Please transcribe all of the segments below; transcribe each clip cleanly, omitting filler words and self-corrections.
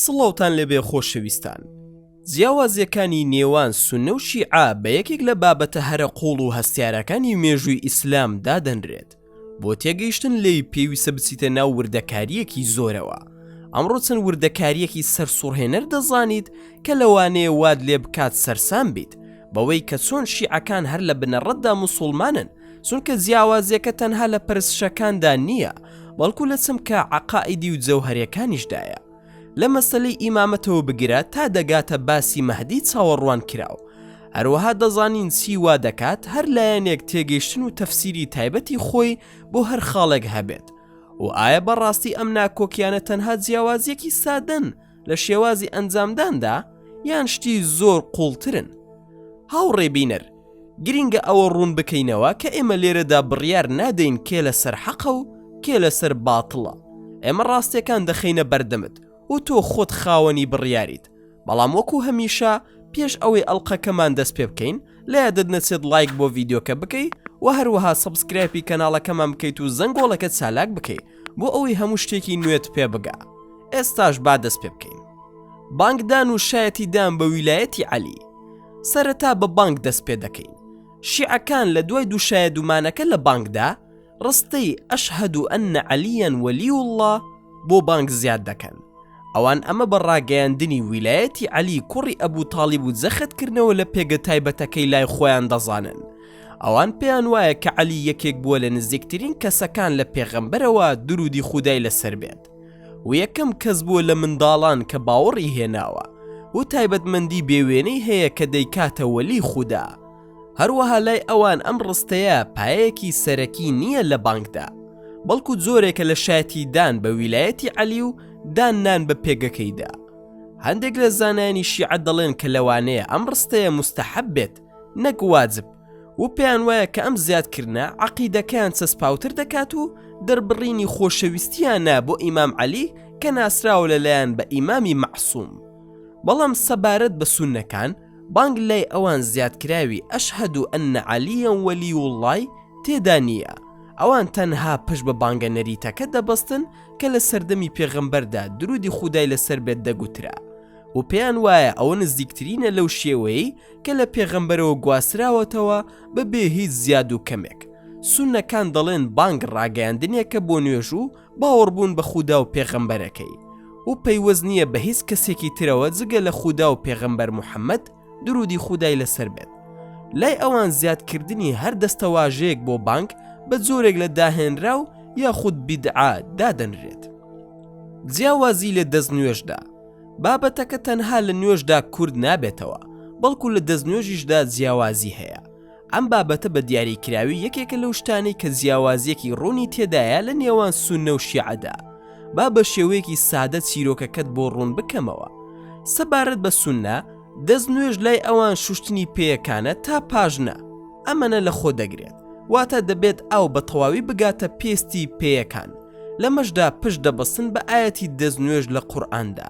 سڵاوتان لێبێ خۆشەویستان. جیاوازیەکانی نێوان سوننە و شیعە بە یەکێک لە بابەتە هەرە قوڵ و هەستیارەکانی مێژووی ئیسلام دادەنرێت. بۆ تێگەیشتن لێی پێویستە بچیتە ناو وردەکارییەکی زۆرەوە. ئەمڕۆ چەند وردەکارییەکی سەرسوڕهێنەر دەزانیت کە لەوانەیە وات لێ بکات سەرسام بیت بەوەی کە چۆن شیعەکان هەر لە بنەڕەتدا موسوڵمانن چونکە جیاوازیەکە تەنها لە پەرستشەکاندا نییە بەڵکو لە چەمکە عەقائیدی و جەوهەریەکانیشدایە لە مەسەلەی ئیمامەتەوە بگرە تا دەگاتە باسی مەهدی چاوەڕوان کراو. هەروەها دەزانین چی وا دەکات هەر لایەنێک تێگەیشتن و تەفسیری تایبەتی خۆی بۆ هەر خاڵێک هەبێت و ئایا بەڕاستی ئەم ناکۆکیانە تەنها جیاوازیەکی سادەن لە شێوازی ئەنجامداندا یان شتی زۆر قوڵترن؟ هاوڕێ بینەر، گرینگە ئەوە ڕوون بکەینەوە کە ئێمە لێرەدا بڕیار نادەین کێ لەسەر حەقە و کێ لەسەر باتڵە، ئێمە ڕاستیەکان دەخەینە بەردەمت و تۆ خۆت خاوەنی بڕیاریت، بەڵام وەکو هەمیشە پێش ئەوەی ئەڵقەکەمان دەست پێ بکەین لە یادت نەچێت ڵایک بۆ ڤیدیۆکە بکەی و هەروەها subscribe ی کەناڵەکەمان بکەیت و زەنگۆڵەکە چالاک بکەی بۆ ئەوەی هەموو شتێکی نوێت پێ بگا. ئێستاش با دەست پێ بکەین. بانگدان و شایەتیدان بە ویلایەتی عەلی. سەرەتا بە بانگ دەست پێ دەکەین. شیعەکان لە دوای دووشایەدومانەکە لە بانگدا، ڕستەی اشهد ان علییا ولی اللە بۆ بانگ زیاد دەکەن. ئەوان ئەمە بە ڕاگەیاندنی ویلایەتی عەلی کوڕی ئەبو تاڵیب و جەخت کردنەوە لە پێگە تایبەتەکەی لای خۆیان دەزانن. ئەوان پێیان وایە کە عەلی یەکێک بووە لە نزیکترین کەسەکان لە پێغەمبەرەوە دروودی خودای لەسەر بێت. و یەکەم کەس بووە لە منداڵان کە باوەڕی هێناوە و تایبەتمەندی بێ وێنەی هەیە کە دەیکاتە وەلی خودا. هەروەها لای ئەوان ئەم ڕستەیە پایەیەکی سەرەکی نییە لە بانگدا، بەڵکو جۆرێکە لە شایەتیدان بە ویلایەتی عەلی و دان نان بە پێگەکەیدا. هەندێک لە زانایانی شیعە دەڵێن کە لەوانەیە ئەم ڕستەیە موستەحەب بێت نەک واجب، و پێیان وایە کە ئەم زیادکردنە عەقیدەکەیان چەسپاوتر دەکات و دەربڕینی خۆشەویستییانە بۆ ئیمام عەلی کە ناسراوە لەلایان بە ئیمامی مەعسوم. بەڵام سەبارەت بە سوننەکان، بانگ لای ئەوان زیادکراوی اشهد ان علییا ولی اللە ی تێدا نییە، ئەوان تەنها پشت بە بانگە نەریتەکە دەبەستن کە لە سەردەمی پێغەمبەردا درودی خودای لەسەر بێت دەگوترا و پێیان وایە ئەوە نزیکترینە لەو شێوەیەی کە لە پێغەمبەرەوە گواستراوەتەوە بە بێ هیچ زیاد و کەمێک. سوننەکان دەڵێن بانگ ڕاگەیاندنێکە بۆ نوێژ و باوەڕبوون بە خودا و پێغەمبەرەکەی و پەیوەست نییە بە هیچ کەسێکی ترەوە جگە لە خودا و پێغەمبەر محەممەد درودی خودای لەسەر بێت. لای ئەوان زیادکردنی هەر دەستەواژەیەک بۆ بانگ بە جۆرێک لە داهێنراو یاخود بیدعە دادەنرێت. جیاوازی لە دەستنوێژدا. بابەتەکە تەنها لە نوێژدا کورت نابێتەوە، بەڵکو لە دەستنوێژیشدا جیاوازی هەیە. ئەم بابەتە بە دیاریکراوی یەکێکە لەو شتانەی کە جیاوازییەکی ڕوونی تێدایە لە نێوان سوننە و شیعەدا. با بە شێوەیەکی سادە چیرۆکەکەت بۆ ڕوون بکەمەوە. سەبارەت بە سوننە، دەستنوێژ لای ئەوان شوشتنی پێیەکانە تا پاژنە، ئەمەنە لەخۆ دەگرێت، واتە دەبێت ئاو بە تەواوی بگاتە پێستی پێیەکان. لەمەشدا پشت دەبەستن بە ئایەتی دەستنوێژ لە قورئاندا.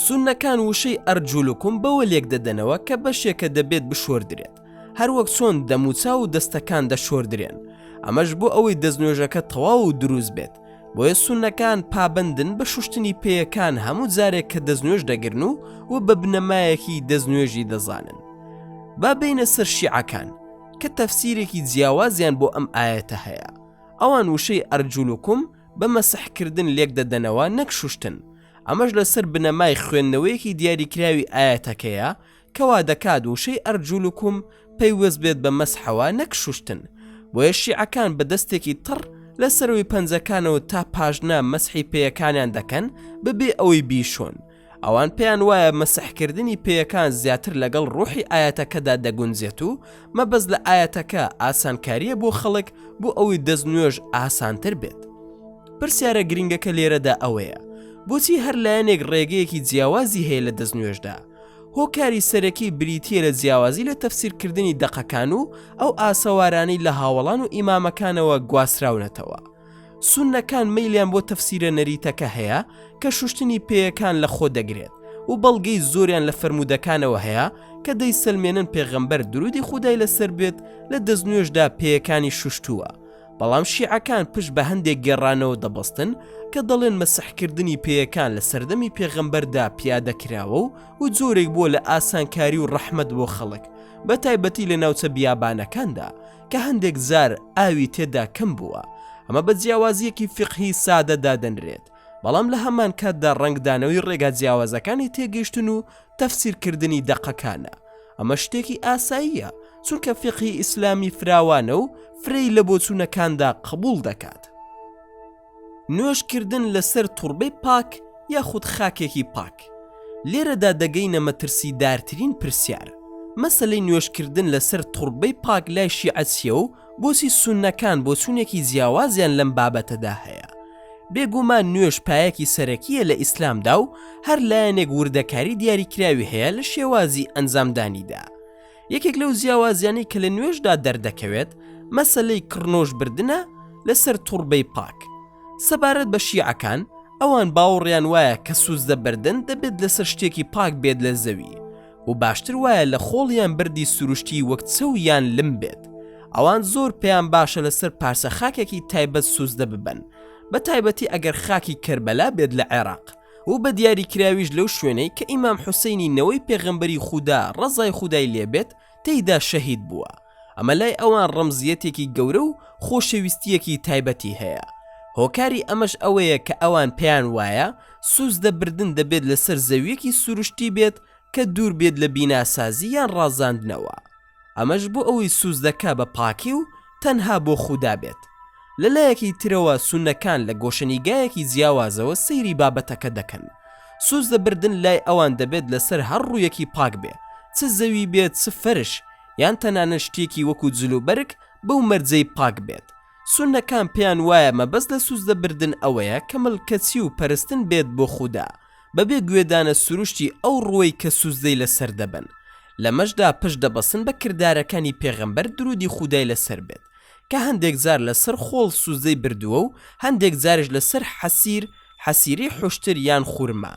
سوننەکان وشەی ئەرجولکم بەوە لێکدەدەنەوە کە بەشێکە دەبێت بشۆردرێت، هەروەک چۆن دەموچاو و دەستەکان دەشۆردرێن، ئەمەش بۆ ئەوەی دەستنوێژەکە تەواو و دروست بێت، بۆیە سوننەکان پابەندن بە شوشتنی پێیەکان هەموو جارێک کە دەستنوێژ دەگرن و و بە بنەمایەکی دەستنوێژی دەزانن. با بێینە سەر شیعەکان کە تەفسیرێکی جیاوازیان بۆ ئەم ئایەتە هەیە. ئەوان وشەی ارجلکم بە مەسحکردن لێکدەدەنەوە نەک شوشتن، ئەمەش لەسەر بنەمای خوێندنەوەیەکی دیاریکراوی ئایەتەکەیە کەوا دەکات وشەی ارجلکم پەیوەست بێت بە مەسحەوە نەک شوشتن، بۆیە شیعەکان بە دەستێکی تەڕ لە سەرەوەی پەنجەکانەوە تا پاژنە مەسحی پێیەکانیان دەکەن بەبێ ئەوەی بیشۆن، ئەوان پێیان وایە مەسحکردنی پێیەکان زیاتر لەگەڵ ڕوحی ئایەتەکەدا دەگونجێت و مەبەست لە ئایەتەکە ئاسانکارییە بۆ خەڵک بۆ ئەوەی دەست نوێژ ئاسانتر بێت. پرسیارە گرنگەکە لێرەدا ئەوەیە، بۆچی هەر لایەنێک ڕێگەیەکی جیاوازی هەیە لە دەست نوێژدا؟ هۆکاری سەرەکی بریتییە لە جیاوازی لە تەفسیرکردنی دەقەکان و ئەو ئاسەوارانەی لە هاوەڵان و ئیمامەکانەوە گواستراونەتەوە. سوننەکان مەیلیان بۆ تەفسیرە نەریتەکە هەیە کە شوشتنی پێیەکان لە خۆ دەگرێت و بەڵگەی زۆریان لە فەرموودەکانەوە هەیە کە دەیسەلمێنن پێغەمبەر درودی خودای لەسەر بێت لە دەستنوێژدا پێیەکانی شوشتووە. بەڵام شیعەکان پشت بە هەندێک گێڕانەوە دەبەستن کە دەڵێن مەسحکردنی پێیەکان لە سەردەمی پێغەمبەردا پیادە کراوە و و جۆرێک بووە لە ئاسانکاری و ڕەحمەت بۆ خەڵک بە تایبەتی لە ناوچە بیابانەکاندا کە هەندێک جار ئاوی تێدا کەم بووە. ئەمە بە جیاوازییەکی فیقهی سادە دادەنرێت، بەڵام لە هەمان کاتدا ڕەنگدانەوەی ڕێگا جیاوازەکانی تێگەیشتن و تەفسیرکردنی دەقەکانە. ئەمە شتێکی ئاساییە، چونکە فیقهی ئیسلامی فراوانە و فرەی لە بۆچوونەکاندا قبوڵ دەکات. نوێژکردن لەسەر توربەی پاک یاخود خاکێکی پاک. لێرەدا دەگەینە مەترسیدارترین پرسیار، مەسەلەی نوێژکردن لەسەر توربەی پاک لای شیعە چییە و بۆچی سوننەکان بۆچوونێکی جیاوازیان لەم بابەتەدا هەیە؟ بێگومان نوێژ پایەکی سەرەکییە لە ئیسلامدا و هەر لایەنێک وردەکاری دیاریکراوی هەیە لە شێوازی ئەنجامدانیدا. یەکێک لەو جیاوازیانەی کە لە نوێژدا دەردەکەوێت مەسەلەی کڕنۆش بردنە لەسەر توربەی پاک. سەبارەت بە شیعەکان، ئەوان باوەڕیان وایە کە سوجدە بردن دەبێت لەسەر شتێکی پاک بێت لە زەوی و باشتر وایە لە خۆڵ یان بەردی سروشتی وەک چەو یان لم بێت. ئەوان زۆر پێیان باشە لەسەر پارچە خاکێکی تایبەت سوجدە ببەن، بە تایبەتی ئەگەر خاکی کەربەلا بێت لە عێراق و بە دیاریکراویش لەو شوێنەی کە ئیمام حوسەینی نەوەی پێغەمبەری خودا ڕەزای خودای لێ بێت تێیدا شەهید بووە. ئەمە لای ئەوان ڕەمزییەتێکی گەورە و خۆشەویستییەکی تایبەتی هەیە. هۆکاری ئەمەش ئەوەیە کە ئەوان پێیان وایە سوجدە بردن دەبێت لەسەر زەوییەکی سروشتی بێت کە دوور بێت لە بیناسازی یان ڕازاندنەوە. ئەمەش بۆ ئەوەی سوجدەکە بە پاکی و تەنها بۆ خودا بێت. لە لایەکی ترەوە سوننەکان لە گۆشەنیگایەکی جیاوازەوە سەیری بابەتەکە دەکەن. سوجدە بردن لای ئەوان دەبێت لەسەر هەر ڕوویەکی پاک بێ، چ زەوی بێت چ فەرش یان تەنانەت شتێکی وەکو جلوبەرگ بەو مەرجەی پاک بێت. سوننەکان پێیان وایە مەبەست لە سوجدە بردن ئەوەیە کە ملکەچی و پەرستن بێت بۆ خودا، بەبێ گوێدانە سروشتی ئەو ڕووەی کە سوجدەی لەسەر دەبەن. لەمەشدا پشت دەبەستن بە کردارەکانی پێغەمبەر درودی خودای لەسەر بێت کە هەندێک جار لەسەر خۆڵ سوجدەی بردووە و هەندێک جاریش لەسەر حەسیر، حەسیری حوشتر یان خورما،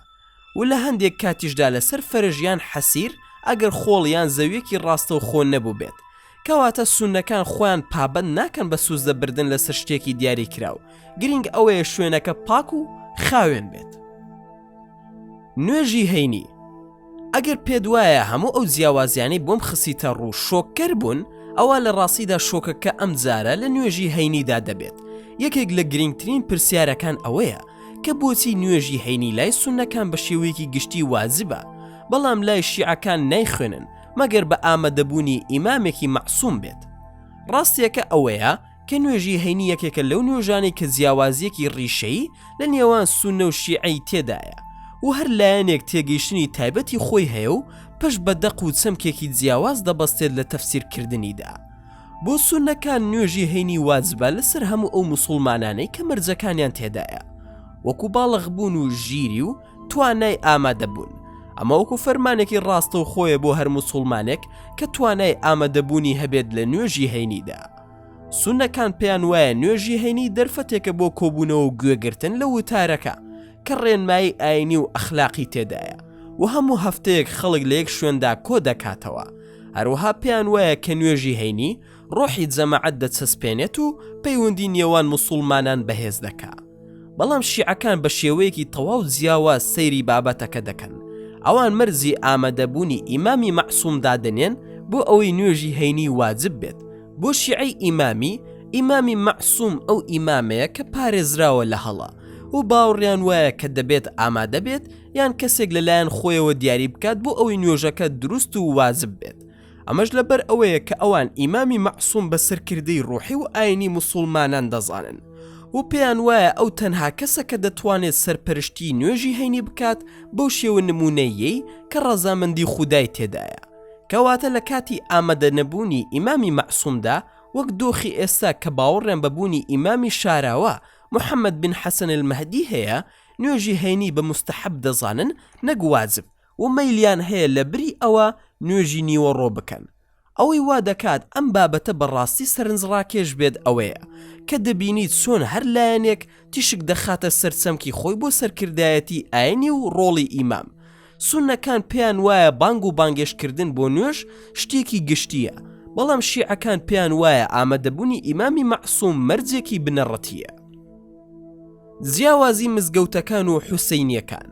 و لە هەندێک کاتیشدا لەسەر فەرش یان حەسیر ئەگەر خۆڵ یان زەویەکی ڕاستەوخۆ نەبووبێت. کەواتە سوننەکان خۆیان پابەند ناکەن بە سوجدە بردن لەسەر شتێکی دیاریکراو، گرینگ ئەوەیە شوێنەکە پاک و خاوێن بێت. نوێژی هەینی، ئەگەر پێت وایە هەموو ئەو جیاوازیانەی بۆم خستیتە ڕوو شۆککەر بوون، ئەوا لە ڕاستیدا شۆکەکە ئەمجارە لە نوێژی هەینیدا دەبێت. یەکێک لە گرینگترین پرسیارەکان ئەوەیە کە بۆچی نوێژی هەینی لای سوننەکان بە شێوەیەکی گشتی واجبە، بەڵام لای شیعەکان نایخوێنن مەگەر بە ئامادەبوونی ئیمامێکی مەعسوم بێت. ڕاستییەکە ئەوەیە کە نوێژی هەینی یەکێکە لەو نوێژانەی کە جیاوازییەکی ڕیشەیی لە نێوان سوننە و شیعەی تێدایە و هەر لایەنێک تێگەیشتنی تایبەتی خۆی هەیە و پشت بە دەق و چەمکێکی جیاواز دەبەستێت لە تەفسیرکردنیدا. بۆ سوننەکان نوێژی هەینی واجبە لەسەر هەموو ئەو موسوڵمانانەی کە مەرجەکانیان تێدایە وەکو باڵغبوون و ژیری و توانای ئامادەبوون، ئەمە وەکو فەرمانێکی ڕاستەوخۆیە بۆ هەر موسوڵمانێک کە توانای ئامادەبوونی هەبێت لە نوێژی هەینیدا. سوننەکان پێیان وایە نوێژی هەینی دەرفەتێکە بۆ کۆبوونەوە و گوێگرتن لە وتارەکە کە ڕێنمایی ئاینی و ئەخلاقی تێدایە و هەموو هەفتەیەک خەڵک لە یەک شوێندا کۆدەکاتەوە، هەروەها پێیان وایە کە نوێژی هەینی ڕۆحی جەماعەت دەچەسپێنێت و پەیوەندی نێوان موسوڵمانان بەهێز دەکا. بەڵام شیعەکان بە شێوەیەکی تەواو جیاواز سەیری بابەتەکە دەکەن، ئەوان مەرجی ئامادەبوونی ئیمامی مەعسوم دادەنێن بۆ ئەوەی نوێژی هەینی واجب بێت، بۆ شیعەی ئیمامی، ئیمامی مەعسوم ئەو ئیمامەیە کە پارێزراوە لە هەڵە، و باوەڕیان وایە کە دەبێت ئامادە بێت یان کەسێک لەلایەن خۆیەوە دیاری بکات بۆ ئەوەی نوێژەکە دروست و واجب بێت. ئەمەش لەبەر ئەوەیە کە ئەوان ئیمامی مەعسوم بە سەرکردەی ڕۆحی و ئاینی موسوڵمانان دەزانن و پێیان وایە ئەو تەنها کەسە کە دەتوانێت سەرپەرشتی نوێژی هەینی بکات بەو شێوە نموونەییەی کە ڕەزامەندی خودای تێدایە. کەواتە لە کاتی ئامادەنەبوونی ئیمامی مەعسومدا وەک دۆخی ئێستا کە باوەڕیان بە بوونی ئیمامی شاراوە محمد بن حسن المهدی هەیە نوێژی هەینی بە موستەحەب دەزانن نەک واجب و مەیلیان هەیە لە بری ئەوە نوێژی نیوەڕۆ بکەن. ئەوەی وا دەکات ئەم بابەتە بە ڕاستی سەرنجڕاکێش بێت ئەوەیە کە دەبینیت چۆن هەر لایەنێک تیشک دەخاتە سەر چەمکی خۆی بۆ سەرکردایەتی ئاینی و ڕۆڵی ئیمام. سوننەکان پێیان وایە بانگ و بانگێشتکردن بۆ نوێژ شتێکی گشتییە، بەڵام شیعەکان پێیان وایە ئامادەبوونی ئیمامی مەعسوم مەرجێکی بنەڕەتییە. جیاوازی مزگەوتەکان و حوسەینیەکان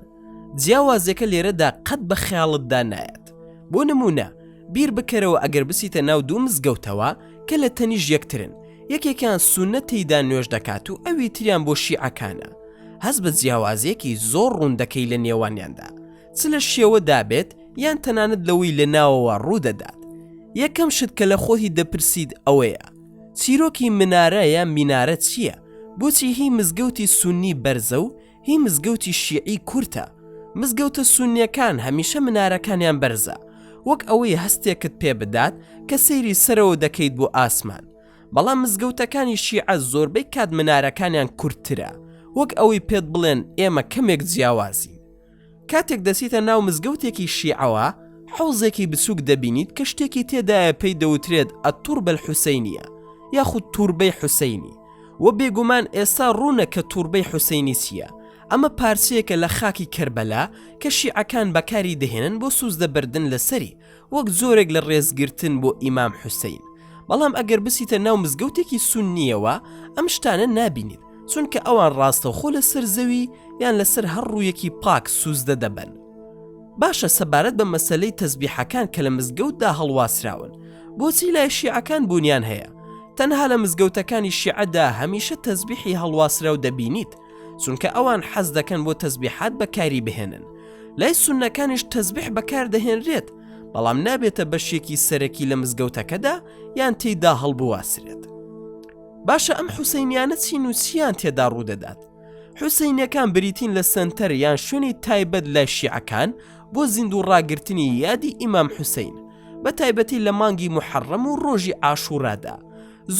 جیاوازیەکە لێرەدا قەت بە خەیاڵتدا نایەت. بۆ نموونە بیر بکەرەوە ئەگەر بچیتە ناو دوو مزگەوتەوە کە لە تەنیشت یەکترن، یەکێکیان سوننە تێیدا نوێژ دەکات و ئەوی تریان بۆ شیعەکانە، هەست بە جیاوازیەکی زۆر ڕوون دەکەی لە نێوانیاندا، چ لە شێوەدا بێت یان تەنانەت لەوەی لە ناوەوە ڕوودەدات. یەکەم شت کە لە خۆتی دەپرسیت ئەوەیە، چیرۆکی منارە یان مینارە چییە؟ بۆچی هی مزگەوتی سوننی بەرزە و هی مزگەوتی شیعی کورتە؟ مزگەوتە سوننیەکان هەمیشە منارەکانیان بەرزە، وەک ئەوەی هەستێکت پێ بدات کە سەیری سەرەوە دەکەیت بۆ ئاسمان، بەڵام مزگەوتەکانی شیعە زۆربەی کات منارەکانیان کورتترە، وەک ئەوەی پێت بڵێن ئێمە کەمێک جیاوازین. کاتێک دەچیتە ناو مزگەوتێکی شیعەوە، حەوزێکی بچووک دەبینیت کە شتێکی تێدایە پێی دەوترێت التربە الحسینیە یاخود توربەی حوسەینی و بێگومان ئێستا ڕوونە کە توربەی حوسەینی چییە، ئەمە پارچەیەکە لە خاکی کەربەلا کە شیعەکان بەکاری دەهێنن بۆ سوزدە بردن لەسەری وەک جۆرێک لە ڕێزگرتن بۆ ئیمام حوسەین. بەڵام ئەگەر بچیتە ناو مزگەوتێکی سوننییەوە ئەم شتانە نابینیت، چونکە ئەوان ڕاستەوخۆ لەسەر زەوی یان لەسەر هەر ڕوویەکی پاک سوزدە دەبەن. باشە سەبارەت بە مەسەلەی تەزبیحەکان کە لە مزگەوتدا هەڵواسراون، بۆچی لای شیعەکان بوونیان هەیە؟ تەنها لە مزگەوتەکانی شیعەدا هەمیشە تەزبیحی هەڵواسراو دەبینیت، چونکە ئەوان حەز دەکەن بۆ تەزبیحات بەکاری بهێنن. لای سوننەکانیش تەزبیح بەکاردەهێنرێت، بەڵام نابێتە بەشێکی سەرەکی لە مزگەوتەکەدا یان تێیدا هەڵبواسرێت. باشە ئەم حوسەینیانە چین و چیان تێدا ڕوودەدات؟ حوسەینیەکان بریتین لە سەنتەر یان شوێنی تایبەت لای شیعەکان بۆ زیندوو ڕاگرتنی یادی ئیمام حوسەین، بە تایبەتی لە مانگی موحەڕەم و ڕۆژی عاشورادا.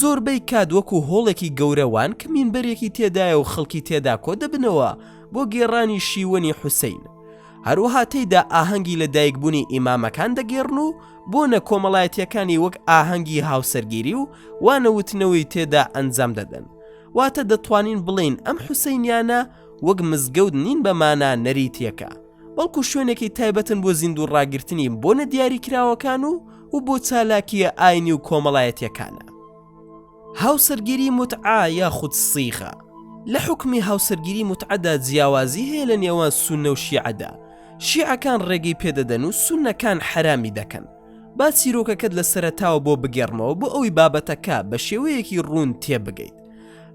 زۆربەی کات وەکو هۆڵێکی گەورە وان کە مینبەرێکی تێدایە و خەڵکی تێدا کۆدەبنەوە بۆ گێڕانی شیوەنی حوسەین. هەروەها تێیدا ئاهەنگی لە دایکبوونی ئیمامەکان دەگێڕن و بۆنە کۆمەڵایەتیەکانی وەک ئاهەنگی هاوسەرگیری و وانەوتنەوەی تێدا ئەنجام دەدەن. واتە دەتوانین بڵێین ئەم حوسەینیانە وەک مزگەوت نین بە مانا نەریتیەکە، بەڵکو شوێنێکی تایبەتن بۆ زیندوو ڕاگرتنی بۆنە دیاریکراوەکان و و بۆ چالاکییە ئاینی و کۆمەڵایەتیەکانە. هاوسەرگیری موتعە یاخود سیغە، لە حوکمی هاوسەرگیری موتعەدا جیاوازی هەیە لە نێوان سوننە و شیعەدا، شیعەکان ڕێگەی پێدەدەن و سوننەکان حەرامی دەکەن. با چیرۆکەکەت لە سەرەتاوە بۆ بگێڕمەوە بۆ ئەوەی بابەتەکە بە شێوەیەکی ڕوون تێبگەیت.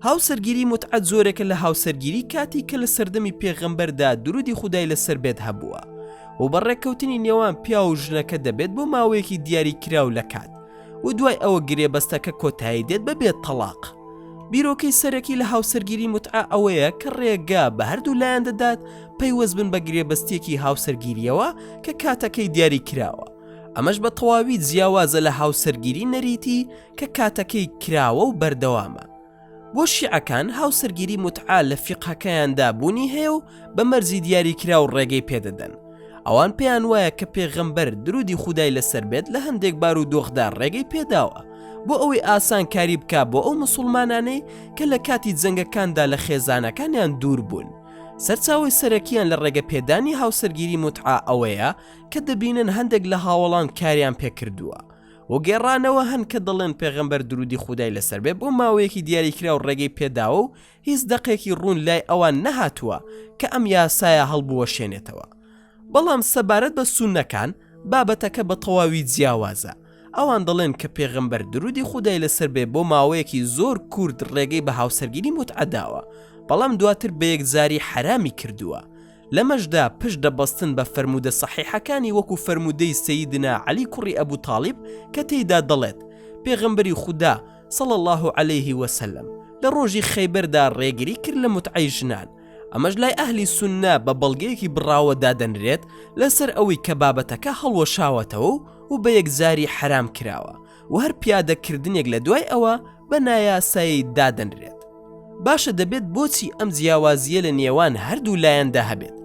هاوسەرگیری موتعە جۆرێکە لە هاوسەرگیری کاتی کە لە سەردەمی پێغەمبەردا درودی خودای لەسەر بێت هەبووە و بە ڕێککەوتنی نێوان پیاو و ژنەکە دەبێت بۆ ماوەیەکی دیاری کراو لە کات و دوای ئەوە گرێبەستەکە کۆتایی دێت بە بێت تەڵاق. بیرۆکەی سەرەکی لە هاوسەرگیری موتعە ئەوەیە کە ڕێگا بە هەردوو لایەن دەدات پەیوەست بن بە گرێبەستێکی هاوسەرگیریەوە کە کاتەکەی دیاری کراوە، ئەمەش بە تەواوی جیاوازە لە هاوسەرگیری نەریتی کە کاتەکەی کراوە و بەردەوامە. بۆ شیعەکان هاوسەرگیری موتعە لە فیقهەکەیاندا بوونی هەیە و بە مەرجی دیاریکراو ڕێگەی پێدەدەن. ئەوان پێیان وایە کە پێغەمبەر، درودی خودای لەسەر بێت، لە هەندێک بارودۆخدا ڕێگەی پێداوە بۆ ئەوەی ئاسانکاری بکا بۆ ئەو موسوڵمانانەی کە لە کاتی جەنگەکاندا لە خێزانەکانیان دوور بوون. سەرچاوەی سەرەکییان لە ڕێگەپێدانی هاوسەرگیری موتعە ئەوەیە کە دەبینن هەندێک لە هاوەڵان کاریان پێکردووە و گێڕانەوە هەن کە دەڵێن پێغەمبەر درودی خودای لەسەر بێ بۆ ماوەیەکی دیاریکراو ڕێگەی پێداوە و هیچ دەقێکی ڕوون لای ئەوان نەهاتووە کە ئەم یاسایە هەڵبوەشێنێتەوە. بەڵام سەبارەت بە سوننەکان بابەتەکە بە تەواوی جیاوازە، ئەوان دەڵێن کە پێغەمبەر درودی خودای لەسەر بێ بۆ ماوەیەکی زۆر کورت ڕێگەی بە هاوسەرگیری موتعە داوە، بەڵام دواتر بە یەکجاری حەرامی کردووە. لەمەشدا پشت دەبەستن بە فەرموودە سەحیحەکانی وەکو فەرموودەی سەیدنا عەلی کوڕی ئەبو تاڵیب کە تێیدا دەڵێت، پێغەمبەری خودا، صلی اللە علیه وسلم، لە ڕۆژی خەیبەردا ڕێگری کرد لە موتعەی ژنان، ئەمەش لای ئەهلی سوننە بە بەڵگەیەکی بڕاوە دادەنرێت لەسەر ئەوەی کە بابەتەکە هەڵوەشاوەتەوە و بە یەکجاری حەرام کراوە و هەر پیادەکردنێک لە دوای ئەوە بە نایاسایی دادەنرێت. باشە دەبێت بۆچی ئەم جیاوازییە لە نێوان هەردوو لایەندا هەبێت؟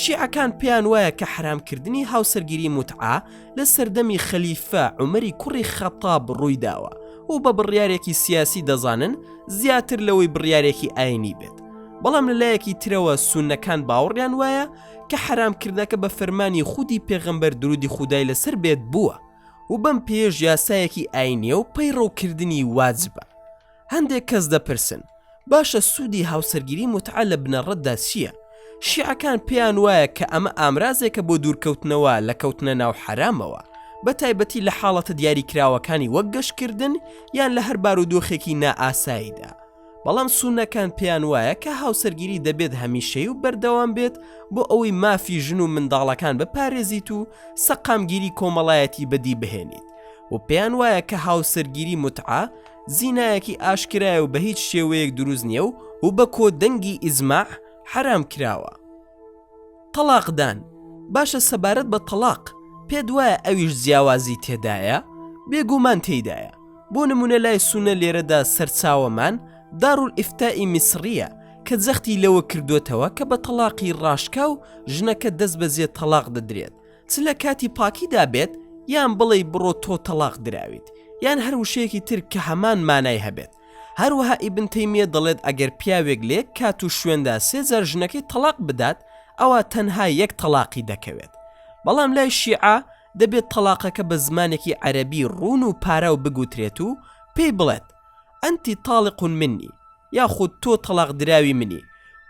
شیعەکان پێیان وایە کە حەرامکردنی هاوسەرگیری موتعە لە سەردەمی خەلیفە عومەری کوڕی خەتاب ڕوویداوە و بە بڕیارێکی سیاسی دەزانن زیاتر لەوەی بڕیارێکی ئاینی بێت، بەڵام لە لایەکی ترەوە سوننەکان باوەڕیان وایە کە حەرامکردنەکە بە فەرمانی خودی پێغەمبەر درودی خودای لەسەر بێت بووە. و بەم پێیەش یاسایەکی ئاینیە و پەیڕەوکردنی واجبە. هەندێک کەس دەپرسن، باشە سوودی هاوسەرگیری موتعە لە بنەڕەتدا چییە؟ شیعەکان پێیان وایە کە ئەمە ئامرازێکە بۆ دوورکەوتنەوە لە کەوتنە ناو حەرامەوە، بە تایبەتی لە حاڵەتە دیاریکراوەکانی وەک گەشتکردن یان لە هەر بارودۆخێکی نائاساییدا. بەڵام سوننەکان پێیان وایە کە هاوسەرگیری دەبێت هەمیشەیی و بەردەوام بێت بۆ ئەوەی مافی ژن و منداڵەکان بپارێزیت و سەقامگیری کۆمەڵایەتی بەدی بهێنیت و پێیان وایە کە هاوسەرگیری متعە زینایەکی ئاشکرایە و بە هیچ شێوەیەک دروست نییە و و بە کۆدەنگی ئیجماع حەرام کراوە. تەڵاقدان، باشە سەبارەت بە تەڵاق پێت وایە ئەویش جیاوازی تێدایە؟ بێگومان تێیدایە، بۆ نمونە لای سوننە لێرەدا سەرچاوەمان دارولئیفتائی میسڕییە کە جەختی لەوە کردۆتەوە کە بە تەڵاقی ڕاشکاو ژنەکە دەستبەجێ تەڵاق دەدرێت چ لە کاتی پاکیدا بێت یان بڵێی بڕۆ تۆ تەڵاق دراویت یان هەر وشەیەکی تر کە هەمان مانای هەبێت. هەروەها ئیبن تەیمیە دەڵێت ئەگەر پیاوێک لە یەک کات و شوێندا سێ جار ژنەکەی تەڵاق بدات ئەوا تەنها یەک تەڵاقی دەکەوێت. بەڵام لای شیعە دەبێت تەڵاقەکە بە زمانێکی عەرەبی ڕوون و پاراو بگوترێت و پێی بڵێت، انت طالق منی، یاخود تۆ تەڵاقدراوی منی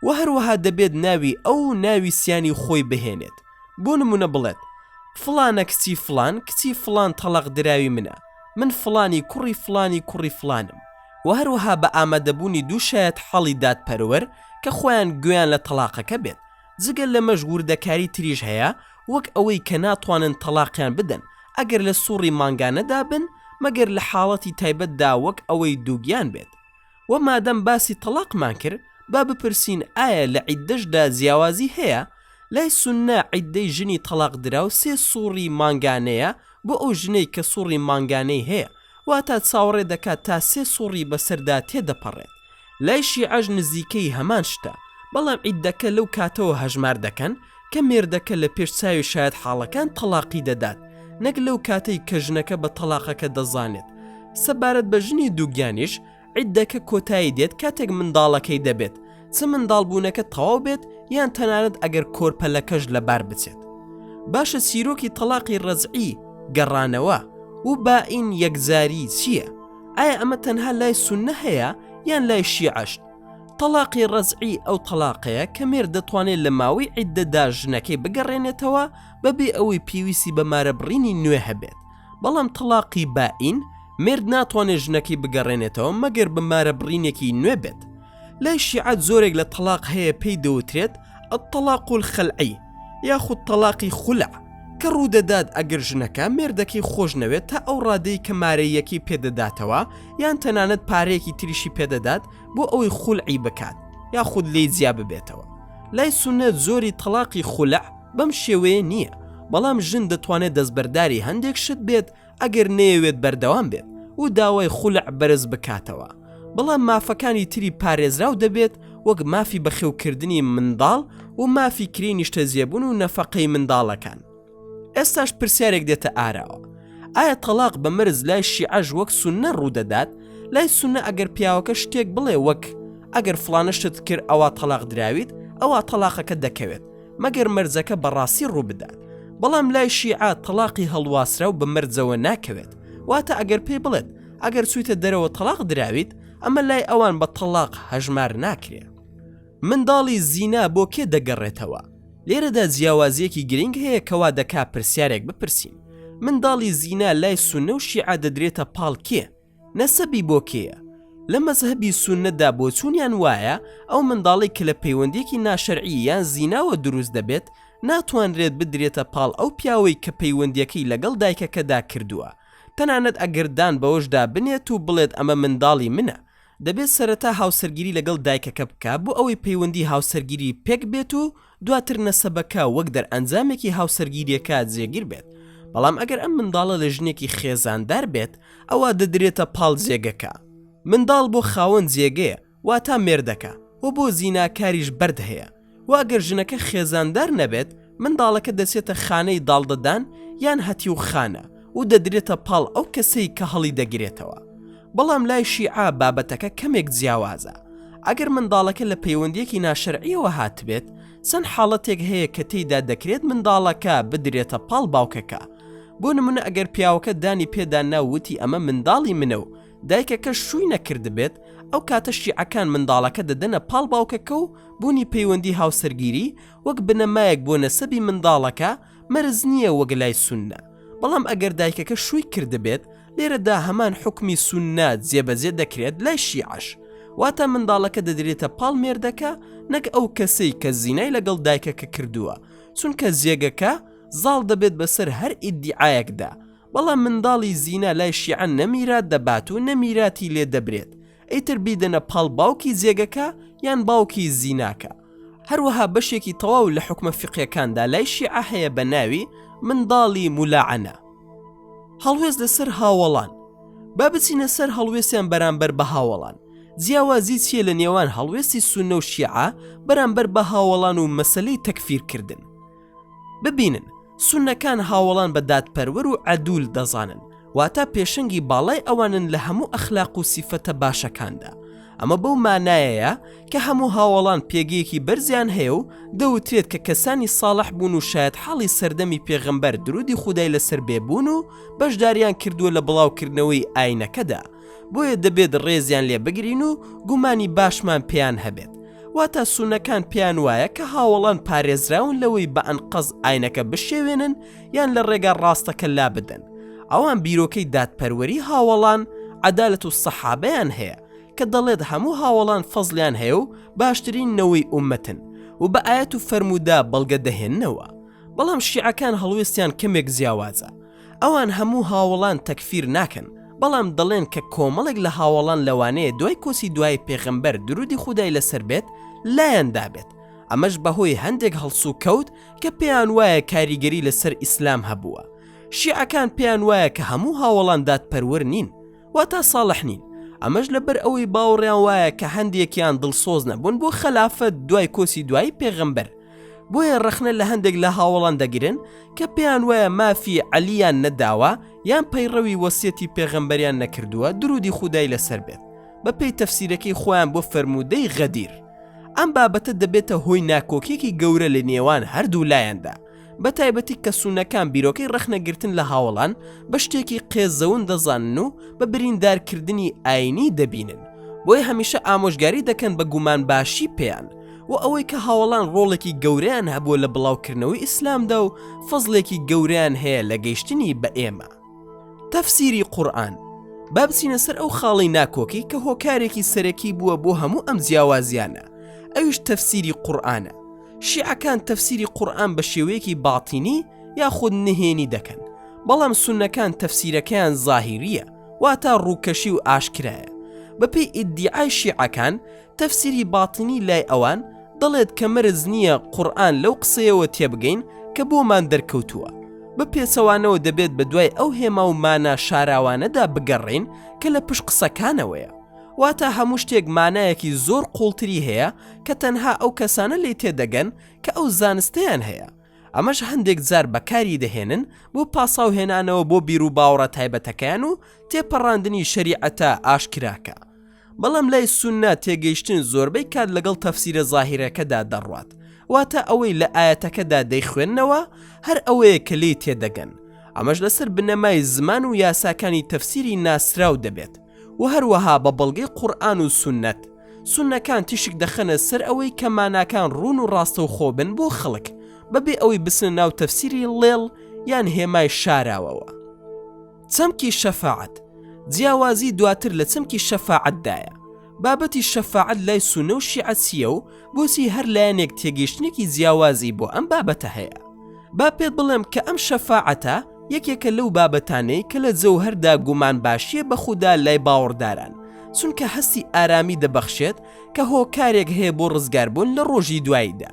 و هەروەها دەبێت ناوی ئەو و ناوی سیانی خۆی بهێنێت بۆ نمونە بڵێت فڵانە کچی فڵان کچی فڵان تەڵاقدراوی منە من فڵانی کوڕی فڵانی کوڕی فڵانم و هەروەها بە ئامادەبوونی دوو شایەتحاڵی دادپەروەر کە خۆیان گوێیان لە تەڵاقەکە بێت جگە لەمەش وردەکاری تریش هەیە وەک ئەوەی کە ناتوانن تەڵاقیان بدەن ئەگەر لە سوڕی مانگانەدا بن مەگەر لە حاڵەتی تایبەتدا وەک ئەوەی دووگیان بێت وە مادەم باسی تەڵاقمان کرد با بپرسین ئایا لە عیددەشدا جیاوازی هەیە؟ لای سوننە عیددەی ژنی تەڵاقدراو سێ سوڕی مانگانەیە بۆ ئەو ژنەی کە سوڕی مانگانەی هەیە واتا چاوەڕێ دەکات تا سێ سوڕی بەسەردا تێدەپەڕێت لای شیعەش نزیکەی هەمان شتە بەڵام عیددەکە لەو کاتەوە هەژمار دەکەن کە مێردەکە لە پێش چاوی شایەتحاڵەکان تەڵاقی دەدات نەک لەو کاتەی کە ژنەکە بە تەڵاقەکە دەزانێت. سەبارەت بە ژنی دووگیانیش عیددەکە کۆتایی دێت کاتێک منداڵەکەی دەبێت، چ منداڵبوونەکە تەواو بێت یان تەنانەت ئەگەر کۆرپەلەکەش لەبار بچێت. باشە چیرۆکی تەڵاقی ڕەجعی، گەڕانەوە، و بائین، یەکجاری، چییە؟ ئایا ئەمە تەنها لای سوننە هەیە یان لای شیعەش؟ تەڵاقی ڕەجعی ئەو تەڵاقەیە کە مێرد دەتوانێت لە ماوەی عیددەدا ژنەکەی بگەڕێنێتەوە بەبێ ئەوەی پێویستی بە مارەبڕینی نوێ هەبێت، بەڵام تەڵاقی بائین مێرد ناتوانێت ژنەکەی بگەڕێنێتەوە مەگەر بە مارەبڕینێکی نوێ بێت. لای شیعە جۆرێک لە تەڵاق هەیە پێی دەوترێت الطلاق الخلعی یاخود تەڵاقی خولع کە ڕوودەدات ئەگەر ژنەکە مێردەکەی خۆش نەوێت تا ئەو ڕادەی کە مارەییەکەی پێدەداتەوە یان تەنانەت پارەیەکی تریشی پێدەدات بۆ ئەوەی خولعی بکات یاخود لێی جیا ببێتەوە. لای سوننە جۆری تەڵاقی خولع بەم شێوەیە نییە، بەڵام ژن دەتوانێت دەستبەرداری هەندێک شت بێت ئەگەر نەیەوێت بەردەوام بێت و داوای خولع بەرز بکاتەوە، بەڵام مافەکانی تری پارێزراو دەبێت وەک مافی بەخێوکردنی منداڵ و مافی کرێی نیشتەجێبوون و نەفەقەی منداڵەکان. ئێستاش پرسیارێک دێتە ئاراوە، ئایا تەڵاق بە مەرج لای شیعەش وەک سوننە ڕوودەدات؟ لای سوننە ئەگەر پیاوەکە شتێک بڵێ وەک، ئەگەر فڵانە شتت کرد ئەوا تەڵاق دراویت، ئەوا تەڵاقەکە دەکەوێت، مەگەر مەرجەکە بەڕاستی ڕووبدات. بەڵام لای شیعە تەڵاقی هەڵواسراو بە مەرجەوە ناکەوێت، واتە ئەگەر پێی بڵێت، ئەگەر چوویتە دەرەوە تەڵاق دراویت، ئەمە لای ئەوان بە تەڵاق هەژمار ناکرێ. منداڵی زینا بۆ کێ دەگەڕێتەوە؟ لێرەدا جیاوازییەکی گرنگ هەیە کە وا دەکا پرسیارێک بپرسین، منداڵی زینا لای سوننە و شیعە دەدرێتە پاڵ کێ؟ نەسەبی بۆ کێیە؟ لە مەزهەبی سوننەدا بۆچوونیان وایە ئەو منداڵەی کە لە پەیوەندییەکی ناشەرعی یان زیناوە دروست دەبێت ناتوانرێت بدرێتە پاڵ ئەو پیاوەی کە پەیوەندییەکەی لەگەڵ دایکەکەدا کردووە تەنانەت ئەگەر دان بەوەشدا بنێت و بڵێت ئەمە منداڵی منە دەبێت سەرەتا هاوسەرگیری لەگەڵ دایکەکە بکا بۆ ئەوەی پەیوەندی هاوسەرگیری پێک بێت و دواتر نەسەبەکە وەک دەرئەنجامێکی هاوسەرگیریەکە جێگیر بێت، بەڵام ئەگەر ئەم منداڵە لە ژنێکی خێزاندار بێت ئەوا دەدرێتە پاڵ جێگەکە. منداڵ بۆ خاوەن جێگەیە واتا مێردەکە و بۆ زیناکاریش بەرد هەیە و ئەگەر ژنەکە خێزاندار نەبێت منداڵەکە دەچێتە خانەی داڵدەدان یان هەتیوخانە و دەدرێتە پاڵ ئەو کەسەی کە هەڵیدەگرێتەوە. بەڵام لای شیعە بابەتەکە کەمێک جیاوازە. ئەگەر منداڵەکە لە پەیوەندییەکی ناشەرعییەوە هاتبێت، چەند حاڵەتێک هەیە کە تێیدا دەکرێت منداڵەکە بدرێتە پاڵ باوکەکە. بۆ نمونە ئەگەر پیاوەکە دانی پێدا نا و وتی ئەمە منداڵی منە و دایکەکەش شووی نەکردبێت، ئەو کاتە شیعەکان منداڵەکە دەدەنە پاڵ باوکەکە و بوونی پەیوەندی هاوسەرگیری وەک بنەمایەک بۆ نەسەبی منداڵەکە مەرج نییە وەک لای سوننە، بەڵام ئەگەر دایکەکە شووی کردبێت لێرەدا هەمان حوکمی سوننە جێبەجێ دەکرێت لای شیعەش، واتە منداڵەکە دەدرێتە پاڵ مێردەکە نەک ئەو کەسەی کە زینای لەگەڵ دایکەکە کردووە، چونکە جێگەکە زاڵ دەبێت بەسەر هەر ئیدیعایەکدا، بەڵام منداڵی زینا لای شیعە نە میرات دەبات و نە میراتی لێ دەبرێت، ئیتر بیدەنە پاڵ باوکی جێگەکە یان باوکی زیناکە. هەروەها بەشێکی تەواو لە حوکمە فیقهیەکاندا لای شیعە هەیە بە ناوی منداڵی مولاعەنە. هەڵوێست لەسەر هاوەڵان. با بچینە سەر هەڵوێستیان بەرامبەر بە هاوەڵان. جیاوازی چییە لە نێوان هەڵوێستی سوننە و شیعە بەرامبەر بە هاوەڵان و مەسەلەی تەکفیرکردن؟ ببینن، سوننەکان هاوەڵان بە دادپەروەر و عەدول دەزانن، واتە پێشەنگی باڵای ئەوانن لە هەموو ئەخلاق و سیفەتە باشەکاندا. ئەمە بەو مانایەیە کە هەموو هاوەڵان پێگەیەکی بەرزیان هەیە و دەوترێت کە کەسانی ساڵح بوون و شایەتحاڵی سەردەمی پێغەمبەر درودی خودای لەسەر بێ بوون و بەشداریان کردووە لە بڵاوکردنەوەی ئاینەکەدا، بۆیە دەبێت ڕێزیان لێ بگرین و گومانی باشمان پێیان هەبێت. واتە سوننەکان پێیان وایە کە هاوەڵان پارێزراون لەوەی بە ئەنقەست ئاینەکە بشێوێنن یان لە ڕێگا ڕاستەکە لابدەن. ئەوان بیرۆکەی دادپەروەری هاوەڵان، عدالە الصحابە، یان هەیە کە دەڵێت هەموو هاوەڵان فەزڵیان هەیە و باشترین نەوەی ئوممەتن و بە ئایەت و فەرموودە بەڵگە دەهێننەوە. بەڵام شیعەکان هەڵوێستیان کەمێک جیاوازە. ئەوان هەموو هاوەڵان تەکفیر ناکەن، بەڵام دەڵێن کە کۆمەڵێک لە هاوەڵان لەوانەیە دوای کۆچی دوایی پێغەمبەر درودی خودای لەسەر بێت لایان دابێت، ئەمەش بەهۆی هەندێک هەڵسوکەوت کە پێیان وایە کاریگەری لەسەر ئیسلام هەبووە. شیعەکان پێیان وایە کە هەموو هاوەڵان دادپەروەر نین، واتا ساڵح نین، ئەمەش لەبەر ئەوەی باوەڕیان وایە کە هەندێکیان دڵسۆز نەبوون بۆ خەلافەت دوای کۆچی دوایی پێغەمبەر، بۆیە ڕەخنە لە هەندێک لە هاوەڵان دەگرن کە پێیان وایە مافی عەلییان نەداوە یان پەیڕەوی وەسیەتی پێغەمبەریان نەکردووە درودی خودای لەسەر بێت بەپێی تەفسیرەکەی خۆیان بۆ فەرموودەی غەدیر. ئەم بابەتە دەبێتە هۆی ناکۆکیەکی گەورە لە نێوان هەردوو لایەندا، بە تایبەتی کە سوننەکان بیرۆکەی ڕەخنەگرتن لە هاوەڵان بە شتێکی قێزەون دەزانن و بە بریندارکردنی ئاینی دەبینن، بۆیە هەمیشە ئامۆژگاری دەکەن بە گومانباشی پێیان و ئەوەی کە هاوەڵان ڕۆڵێکی گەورەیان هەبووە لە بڵاوکردنەوەی ئیسلامدا و فەزڵێکی گەورەیان هەیە لە گەیشتنی بە ئێمە. تەفسیری قورئان، با بچینە سەر ئەو خاڵەی ناکۆکی کە هۆکارێکی سەرەکی بووە بۆ هەموو ئەم جیاوازیانە، ئەویش تەفسیری قورئانە. شیعەکان تەفسیری قورئان بە شێوەیەکی باتینی یاخود نهێنی دەکەن، بەڵام سوننەکان تەفسیرەکەیان زاهیرییە، واتە ڕووکەشی و ئاشکرایە. بەپێی ئیدیعای شیعەکان، تەفسیری باتینی لای ئەوان دەڵێت کە مەرج نییە قورئان لەو قسەیەوە تێبگەین کە بۆمان دەرکەوتووە، بە پێچەوانەوە دەبێت بەدوای ئەو هێما و مانا شاراوانەدا بگەڕێین کە لە پشت قسەکانەوەیە. واتە هەموو شتێک مانایەکی زۆر قووڵتری هەیە کە تەنها ئەو کەسانە لێی تێدەگەن کە ئەو زانستەیان هەیە. ئەمەش هەندێک جار بەکاری دەهێنن بۆ پاساوهێنانەوە بۆ بیروباوەڕە تایبەتەکەیان و تێپەڕاندنی شەریعەتە ئاشکراکە. بەڵام لای سوننە تێگەیشتن زۆربەی کات لەگەڵ تەفسیرە زاهیرەکەدا دەڕوات، واتە ئەوەی لە ئایەتەکەدا دەیخوێننەوە هەر ئەوەیە کە لێی تێدەگەن، ئەمەش لەسەر بنەمای زمان و یاساکانی تەفسیری ناسراو دەبێت و هەروەها بە بەڵگەی قورئان و سوننەت. سوننەکان تیشک دەخەنە سەر ئەوەی کە ماناکان ڕوون و ڕاستەوخۆ بن بۆ خەڵک بەبێ ئەوەی بچنە ناو تەفسیری ڵێڵ یان هێمای شاراوەوە. چەمکی شەفاعەت، جیاوازی دواتر لە چەمکی شەفاعەتدایە. بابەتی شەفاعەت لای سوننە و شیعە چییە و بۆچی هەر لایەنێک تێگەیشتنێکی جیاوازی بۆ ئەم بابەتە هەیە؟ با پێت بڵێم کە ئەم شەفاعەتە یەکێکە لەو بابەتانەی کە لە جەوهەردا گومانباشییە بە خودا لای باوەڕداران، چونکە هەستی ئارامی دەبەخشێت کە هۆکارێک هەیە بۆ ڕزگاربوون لە ڕۆژی دواییدا.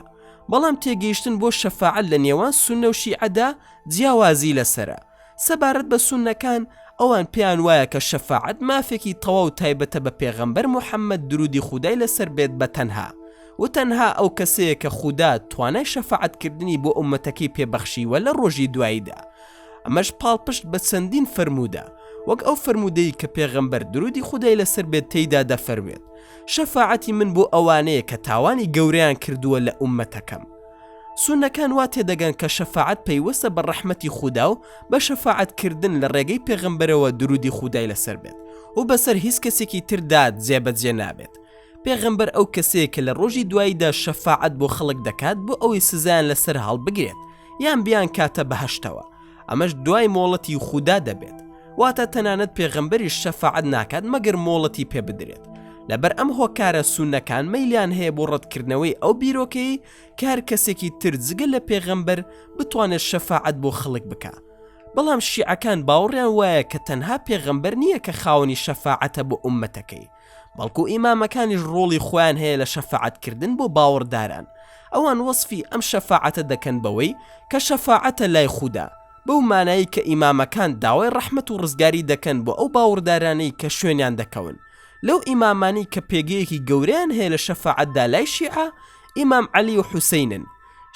بەڵام تێگەیشتن بۆ شەفاعەت لە نێوان سوننە و شیعەدا جیاوازی لەسەرە. سەبارەت بە سوننەکان، ئەوان پێیان وایە کە شەفاعەت مافێکی تەواو تایبەتە بە پێغەمبەر موحەممەد دروودی خودای لەسەر بێت بە تەنها، و تەنها ئەو کەسەیە کە خودا توانای شەفاعەت کردنی بۆ ئوممەتەکەی پێ بەخشیوە لە ڕۆژی دواییدا، ئەمەش پاڵپشت بە چەندین فەرموودە، وەک ئەو فەرموودەی کە پێغەمبەر دروودی خودای لەسەر بێت تێیدا دەفەرموێت، شەفاعەتی من بۆ ئەوانەیە کە تاوانی گەورەیان کردووە لە ئوممەتەکەم. سوننەکان وا تێدەگەن کە شەفاعەت پەیوەستە بە ڕەحمەتی خودا و بە شەفاعەت کردن لە ڕێگەی پێغەمبەرەوە درودی خودای لەسەر بێت و بەسەر هیچ کەسێکی تردا جێبەجێ نابێت. پێغەمبەر ئەو کەسەیە کە لە ڕۆژی دواییدا شەفاعەت بۆ خەڵک دەکات بۆ ئەوەی سزایان لەسەر هەڵبگرێت یان بیانکاتە بەهەشتەوە، ئەمەش دوای مۆڵەتی خودا دەبێت. واتە تەنانەت پێغەمبەریش شەفاعەت ناکات مەگەر مۆڵەتی پێ بدرێت. لەبەر ئەم هۆکارە سوننەکان مەیلیان هەیە بۆ ڕەتکردنەوەی ئەو بیرۆکەیەی کە هەر کەسێکی تر جگە لە پێغەمبەر بتوانێت شەفاعەت بۆ خەڵک بکا. بەڵام شیعەکان باوەڕیان وایە کە تەنها پێغەمبەر نییە کە خاوەنی شەفاعەتە بۆ ئوممەتەکەی، بەڵکو ئیمامەکانیش ڕۆڵی خۆیان هەیە لە شەفاعەتکردن بۆ باوەڕداران. ئەوان وەسفی ئەم شەفاعەتە دەکەن بەوەی کە شەفاعەتە لای خودا، بەو مانایەی کە ئیمامەکان داوای ڕەحمەت و ڕزگاری دەکەن بۆ ئەو باوەڕدارانەی کە شوێنیان دەکەون. لەو ئیمامانەی کە پێگەیەکی گەورەیان هەیە لە شەفاعەتدا لای شیعە، ئیمام عەلی و حوسەینن.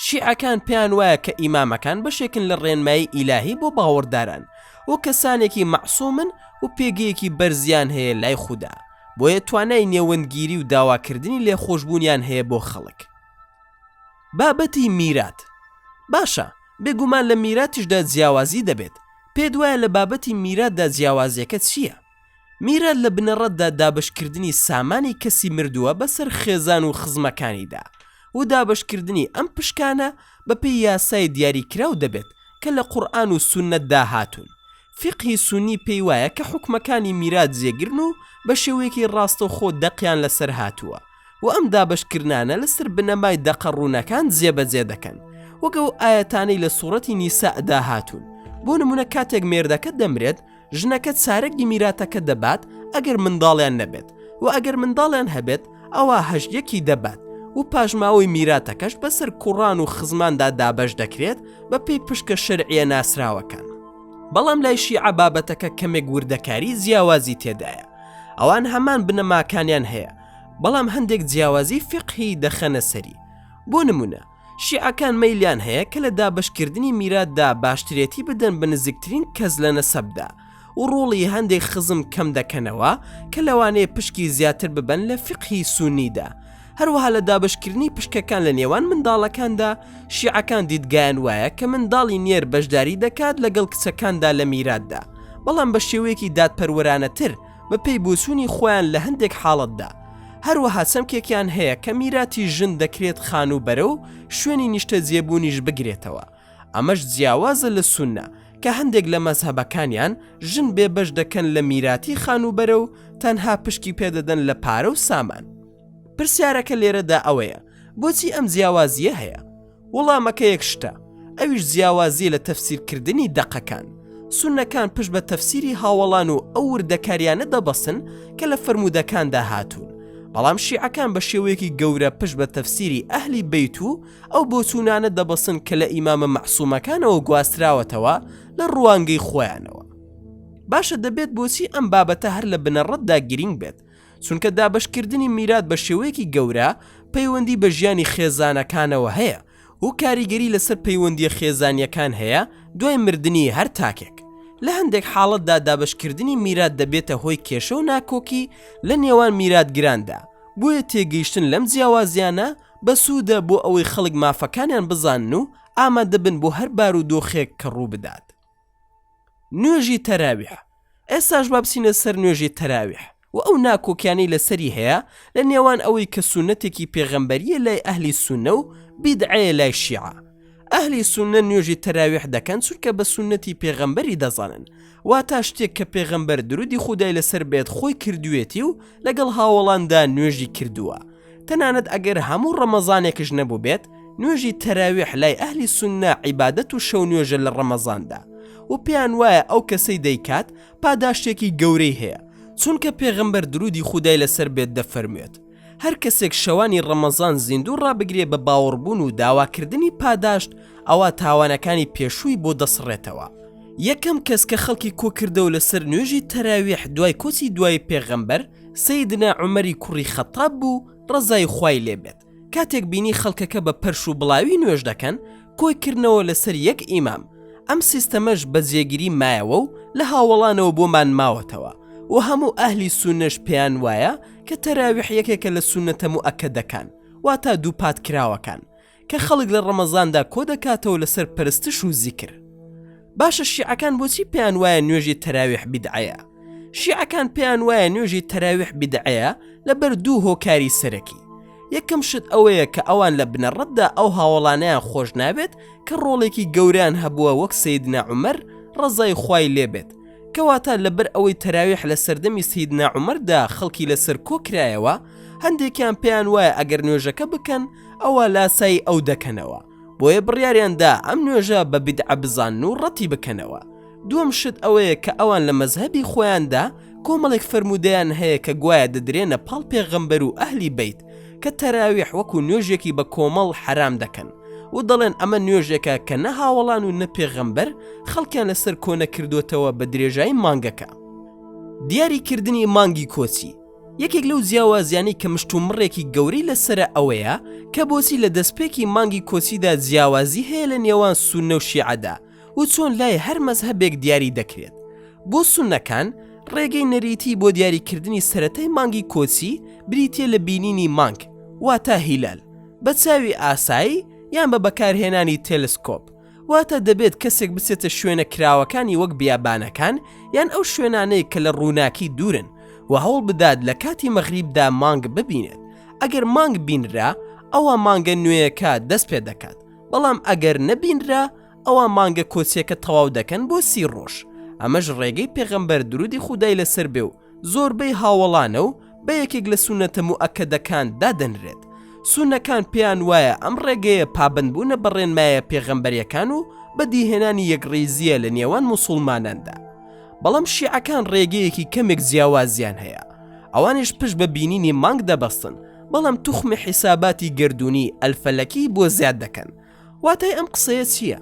شیعەکان پێیان وایە کە ئیمامەکان بەشێکن لە ڕێنمایی ئیلاهی بۆ باوەڕداران و کەسانێکی مەعسومن و پێگەیەکی بەرزیان هەیە لای خودا، بۆیە توانای نێوەندگیری و داواکردنی لێخۆشبوونیان هەیە بۆ خەڵک. بابەتی میرات، باشە، بێگومان لە میراتیشدا جیاوازی دەبێت، پێت وایە لە بابەتی میراتدا جیاوازییەکە چییە؟ میرات لە بنەڕەتدا دابەشکردنی سامانی کەسی مردووە بەسەر خێزان و خزمەکانیدا و دابەشکردنی ئەم پشکانە بەپێی یاسای دیاریکراو دەبێت کە لە قورئان و سوننەتدا هاتوون. فیقهی سوننی پێی وایە کە حوکمەکانی میرات جێگرن و بە شێوەیەکی ڕاستەوخۆ دەقیان لەسەر هاتووە و ئەم دابەشکردنانە لەسەر بنەمای دەقە ڕوونەکان جێبەجێ دەکەن وەک ئەو ئایەتانەی لە سوڕەتی نیساءدا هاتوون بۆ نمونە کاتێک مێردەکە دەمرێت ژنەکە چارەکی میراتەکە دەبات ئەگەر منداڵیان نەبێت و ئەگەر منداڵیان هەبێت ئەوا هەشت یەکی دەبات و پاشماوەی میراتەکەش بەسەر کوڕان و خزماندا دابەش دەکرێت بە پێی پشکە شەرعیە ناسراوەکان. بەڵام لای شیعە بابەتەکە کەمێک وردەکاری جیاوازی تێدایە ئەوان هەمان بنەماکانیان هەیە بەڵام هەندێک جیاوازی فیقهی دەخەنە سەری بۆ نمونە شیعەکان مەیلیان هەیە کە لە دابەشکردنی میراتدا باشترێتی بدەن بە نزیکترین کەس لە نەسەبدا و ڕۆڵی هەندێک خزم کەم دەکەنەوە کە لەوانەیە پشکی زیاتر ببەن لە فیقهی سوننیدا. هەروەها لە دابەشکردنی پشکەکان لە نێوان منداڵەکاندا، شیعەکان دیدگایان وایە کە منداڵی نێر بەشداری دەکات لەگەڵ کچەکاندا لە میراتدا، بەڵام بە شێوەیەکی دادپەروەرانەتر بەپێی بۆچوونی خۆیان لە هەندێک حاڵەتدا. هەروەها چەمکێکیان هەیە کە میراتی ژن دەکرێت خانووبەرە و شوێنی نیشتەجێبوونیش بگرێتەوە، ئەمەش جیاوازە لە سوننە کە هەندێک لە مەزهەبەکانیان ژن بێبەش دەکەن لە میراتی خانووبەرە و تەنها پشکی پێدەدەن لە پارە و سامان. پرسیارەکە لێرەدا ئەوەیە بۆچی ئەم جیاوازییە هەیە؟ وڵامەکە یەک شتە، ئەویش جیاوازییە لە تەفسیرکردنی دەقەکان. سوننەکان پشت بە تەفسیری هاوەڵان و ئەو وردەکاریانە دەبەستن کە لە فەرموودەکاندا هاتوون، بەڵام شیعەکان بە شێوەیەکی گەورە پشت بە تەفسیری ئەهلی بەیت و ئەو بۆچوونانە دەبەستن کە لە ئیمامە مەعسوومەکانەوە گواستراوەتەوە لە ڕوانگەی خۆیانەوە. باشە دەبێت بۆچی ئەم بابەتە هەر لە بنەڕەتدا گرینگ بێت؟ چونکە دابەشکردنی میرات بە شێوەیەکی گەورە پەیوەندی بە ژیانی خێزانەکانەوە هەیە و کاریگەری لەسەر پەیوەندییە خێزانییەکان هەیە دوای مردنی هەر تاکێک. لە هەندێک حاڵەتدا دابەشکردنی میرات دەبێتە هۆی کێشە و ناکۆکی لە نێوان میراتگراندا، بۆیە تێگەیشتن لەم جیاوازیانە بەسوودە بۆ ئەوەی خەڵک مافەکانیان بزانن و ئامادەبن بۆ هەر بارودۆخێک کە ڕووبدات. نوێژی تەراویح، ئێستاش با بچینە سەر نوێژی تەراویح و ئەو ناکۆکیانەی لەسەری هەیە لە نێوان ئەوەی کە سوننەتێکی پێغەمبەرییە لای ئەهلی سوننە و بیدعەیە لای شیعە. ئەهلی سوننە نوێژی تەراویح دەکەن چونکە بە سوننەتی پێغەمبەری دەزانن، واتا شتێک کە پێغەمبەر درودی خودای لەسەر بێت خۆی کردوویەتی و لەگەڵ هاوەڵاندا نوێژی کردووە، تەنانەت ئەگەر هەموو ڕەمەزانێکش نەبووبێت، نوێژی تەراویح لای ئەهلی سوننە عیبادەت و شەو نوێژە لە ڕەمەزاندا، و پێیان وایە ئەو کەسەی دەیکات پاداشتێکی گەورەی هەیە، چونکە پێغەمبەر درودی خودای لەسەر بێت دەفەرموێت، هەر کەسێک شەوانی ڕەمەزان زیندوو ڕابگرێ بە باوەڕبوون و داواکردنی پاداشت ئەوا تاوانەکانی پێشووی بۆ دەسڕێتەوە. یەکەم کەس کە خەڵکی کۆکردەوە لەسەر نوێژی تەراویح دوای کۆچی دوایی پێغەمبەر، سەیدنا عومەری کوڕی خەتاب بوو ڕەزای خوای لێ بێت، کاتێک بینی خەڵکەکە بە پەرش و بڵاوی نوێژ دەکەن کۆی کردنەوە لەسەر یەک ئیمام، ئەم سیستەمەش بە جێگیری مایەوە و لە هاوەڵانەوە بۆمان ماوەتەوە و هەموو ئەهلی سوننەش پێیان وایە کە تەراویح یەکێکە لە سوننەتە موئەکەدەکان واتە دووپات کراوەکان. کە خەڵک لە ڕەمەزاندا کۆدەکاتەوە لەسەر پەرستش و زیکر. باشە شیعەکان بۆچی پێیان وایە نوێژی تەراویح بیدعەیە؟ شیعەکان پێیان وایە نوێژی تەراویح بیدعەیە لەبەر دوو هۆکاری سەرەکی. یەکەم شت ئەوەیە کە ئەوان لە بنەڕەتدا ئەو هاوەڵانەیان خۆش ناوێت کە ڕۆڵێکی گەورەیان هەبووە وەک سەیدنا عومەر ڕەزای خوای لێبێت کەواتە لەبەر ئەوەی تەراویح لە سەردەمی سەیدنا عومەردا خەڵکی لەسەر کۆکرایەوە هەندێکیان پێیان وایە ئەگەر نوێژەکە بکەن ئەوا لاسایی ئەو دەکەنەوە بۆیە بڕیاریان دا ئەم نوێژە بە بیدعە بزانن و ڕەتی بکەنەوە. دووەم شت ئەوەیە کە ئەوان لە مەزهەبی خۆیاندا کۆمەڵێک فەرموودەیان هەیە کە گوایە دەدرێنە پاڵ پێغەمبەر و ئەهلی بەیت کە تەراویح وەکو نوێژێکی بە کۆمەڵ حەرام دەکەن و دەڵێن ئەمە نوێژێکە کە نە هاوەڵان و نە پێغەمبەر خەڵکیان لەسەر کۆنەکردۆتەوە بە درێژایی مانگەکە. دیاری کردنی مانگی کۆچی. یەکێک لەو جیاوازیانەی کە مشتومڕێکی گەورەی لەسەرە ئەوەیە کە بۆچی لە دەستپێکی مانگی کۆچیدا جیاوازی هەیە لە نێوان سوننە و شیعەدا و چۆن لای هەر مەزهەبێک دیاری دەکرێت. بۆ سوننەکان ڕێگەی نەریتی بۆ دیاریکردنی سەرەتای مانگی کۆچی بریتییە لە بینینی مانگ واتە هیلال بە چاوی ئاسایی یان بە بەکارهێنانی تێلسکۆپ. واتە دەبێت کەسێک بچێتە شوێنە کراوەکانی وەک بیابانەکان یان ئەو شوێنانەی کە لە ڕووناکی دوورن و هەوڵ بدات لە کاتی مەغریبدا مانگ ببینێت، ئەگەر مانگ بینرا ئەوا مانگە نوێیەکە دەست پێ دەکات، بەڵام ئەگەر نەبینرا ئەوا مانگە کۆچیەکە تەواو دەکەن بۆ 30 ڕۆژ، ئەمەش ڕێگەی پێغەمبەر درودی خودای لەسەر بێ و زۆربەی هاوەڵانە و بە یەکێک لە سوننەتە موئەکەدەکان دادەنرێت. سوننەکان پێیان وایە ئەم ڕێگەیە پابەندبوونە بە ڕێنمایە پێغەمبەریەکان و بەدیهێنانی یەکڕیزییە لە نێوان موسوڵماناندا. بەڵام شیعەکان ڕێگەیەکی کەمێک جیاوازیان هەیە. ئەوانیش پشت بە بینینی مانگ دەبەستن، بەڵام توخمی حیساباتی گەردوونی، الفلکی، بۆ زیاد دەکەن. واتای ئەم قسەیە چییە؟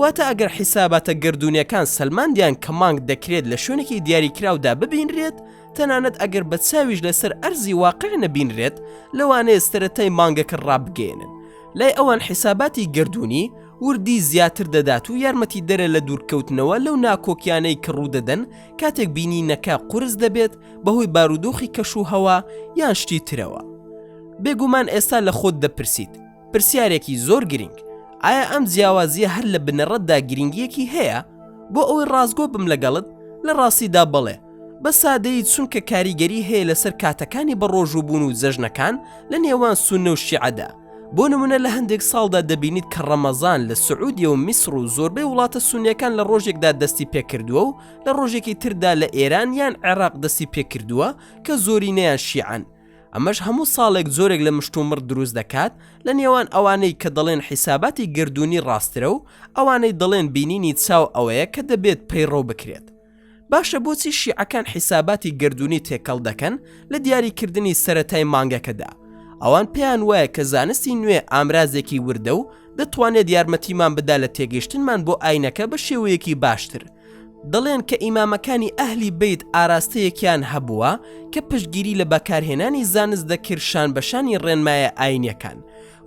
واتە ئەگەر حیساباتە گەردوونیەکان سەلماندیان کە مانگ دەکرێت لە شوێنێکی دیاریکراودا ببینرێت، تەنانەت ئەگەر بە چاویش لەسەر ئەرزی واقع نەبینرێت، لەوانەیە سەرەتای مانگەکە ڕابگەیەنن. لای ئەوان حیساباتی گەردوونی وردی زیاتر دەدات و یارمەتیدەرە لە دوورکەوتنەوە لەو ناکۆکیانەی کە ڕوودەدەن کاتێک بینینەکە قورس دەبێت بەهۆی بارودۆخی کەش و هەوا یان شتی ترەوە. بێگومان ئێستا لە خۆت دەپرسیت، پرسیارێکی زۆر گرینگ، ئایا ئەم جیاوازییە هەر لە بنەڕەتدا گرینگییەکی هەیە؟ بۆ ئەوەی ڕاستگۆ بم لەگەڵت، لە ڕاستیدا بەڵێ. بە سادەیی چونکە کاریگەری هەیە لەسەر کاتەکانی بەڕۆژووبوون و جەژنەکان لە نێوان سوننە و شیعەدا. بۆ نمونە لە هەندێک ساڵدا دەبینیت کە ڕەمەزان لە سعودیە و میسڕ و زۆربەی وڵاتە سوننیەکان لە ڕۆژێکدا دەستی پێکردووە و لە ڕۆژێکی تردا لە ئێران یان عێراق دەستی پێکردووە کە زۆرینەیان شیعەن. ئەمەش هەموو ساڵێک جۆرێک لە مشتومڕ دروست دەکات لە نێوان ئەوانەی کە دەڵێن حیساباتی گەردوونی ڕاستترە و ئەوانەی دەڵێن بینینی چاو ئەوەیە کە دەبێت پەیڕەو بکرێت. باشە بۆچی شیعەکان حیساباتی گەردوونی تێکەڵ دەکەن لە دیاریکردنی سەرەتای مانگەکەدا؟ ئەوان پێیان وایە کە زانستی نوێ ئامرازێکی وردە و دەتوانێت یارمەتیمان بدا لە تێگەیشتنمان بۆ ئاینەکە بە شێوەیەکی باشتر. دەڵێن کە ئیمامەکانی ئەهلی بەیت ئاراستەیەکیان هەبووە کە پشتگیری لە بەکارهێنانی زانست دەکرد شان بە شانی ڕێنمایە ئاینیەکان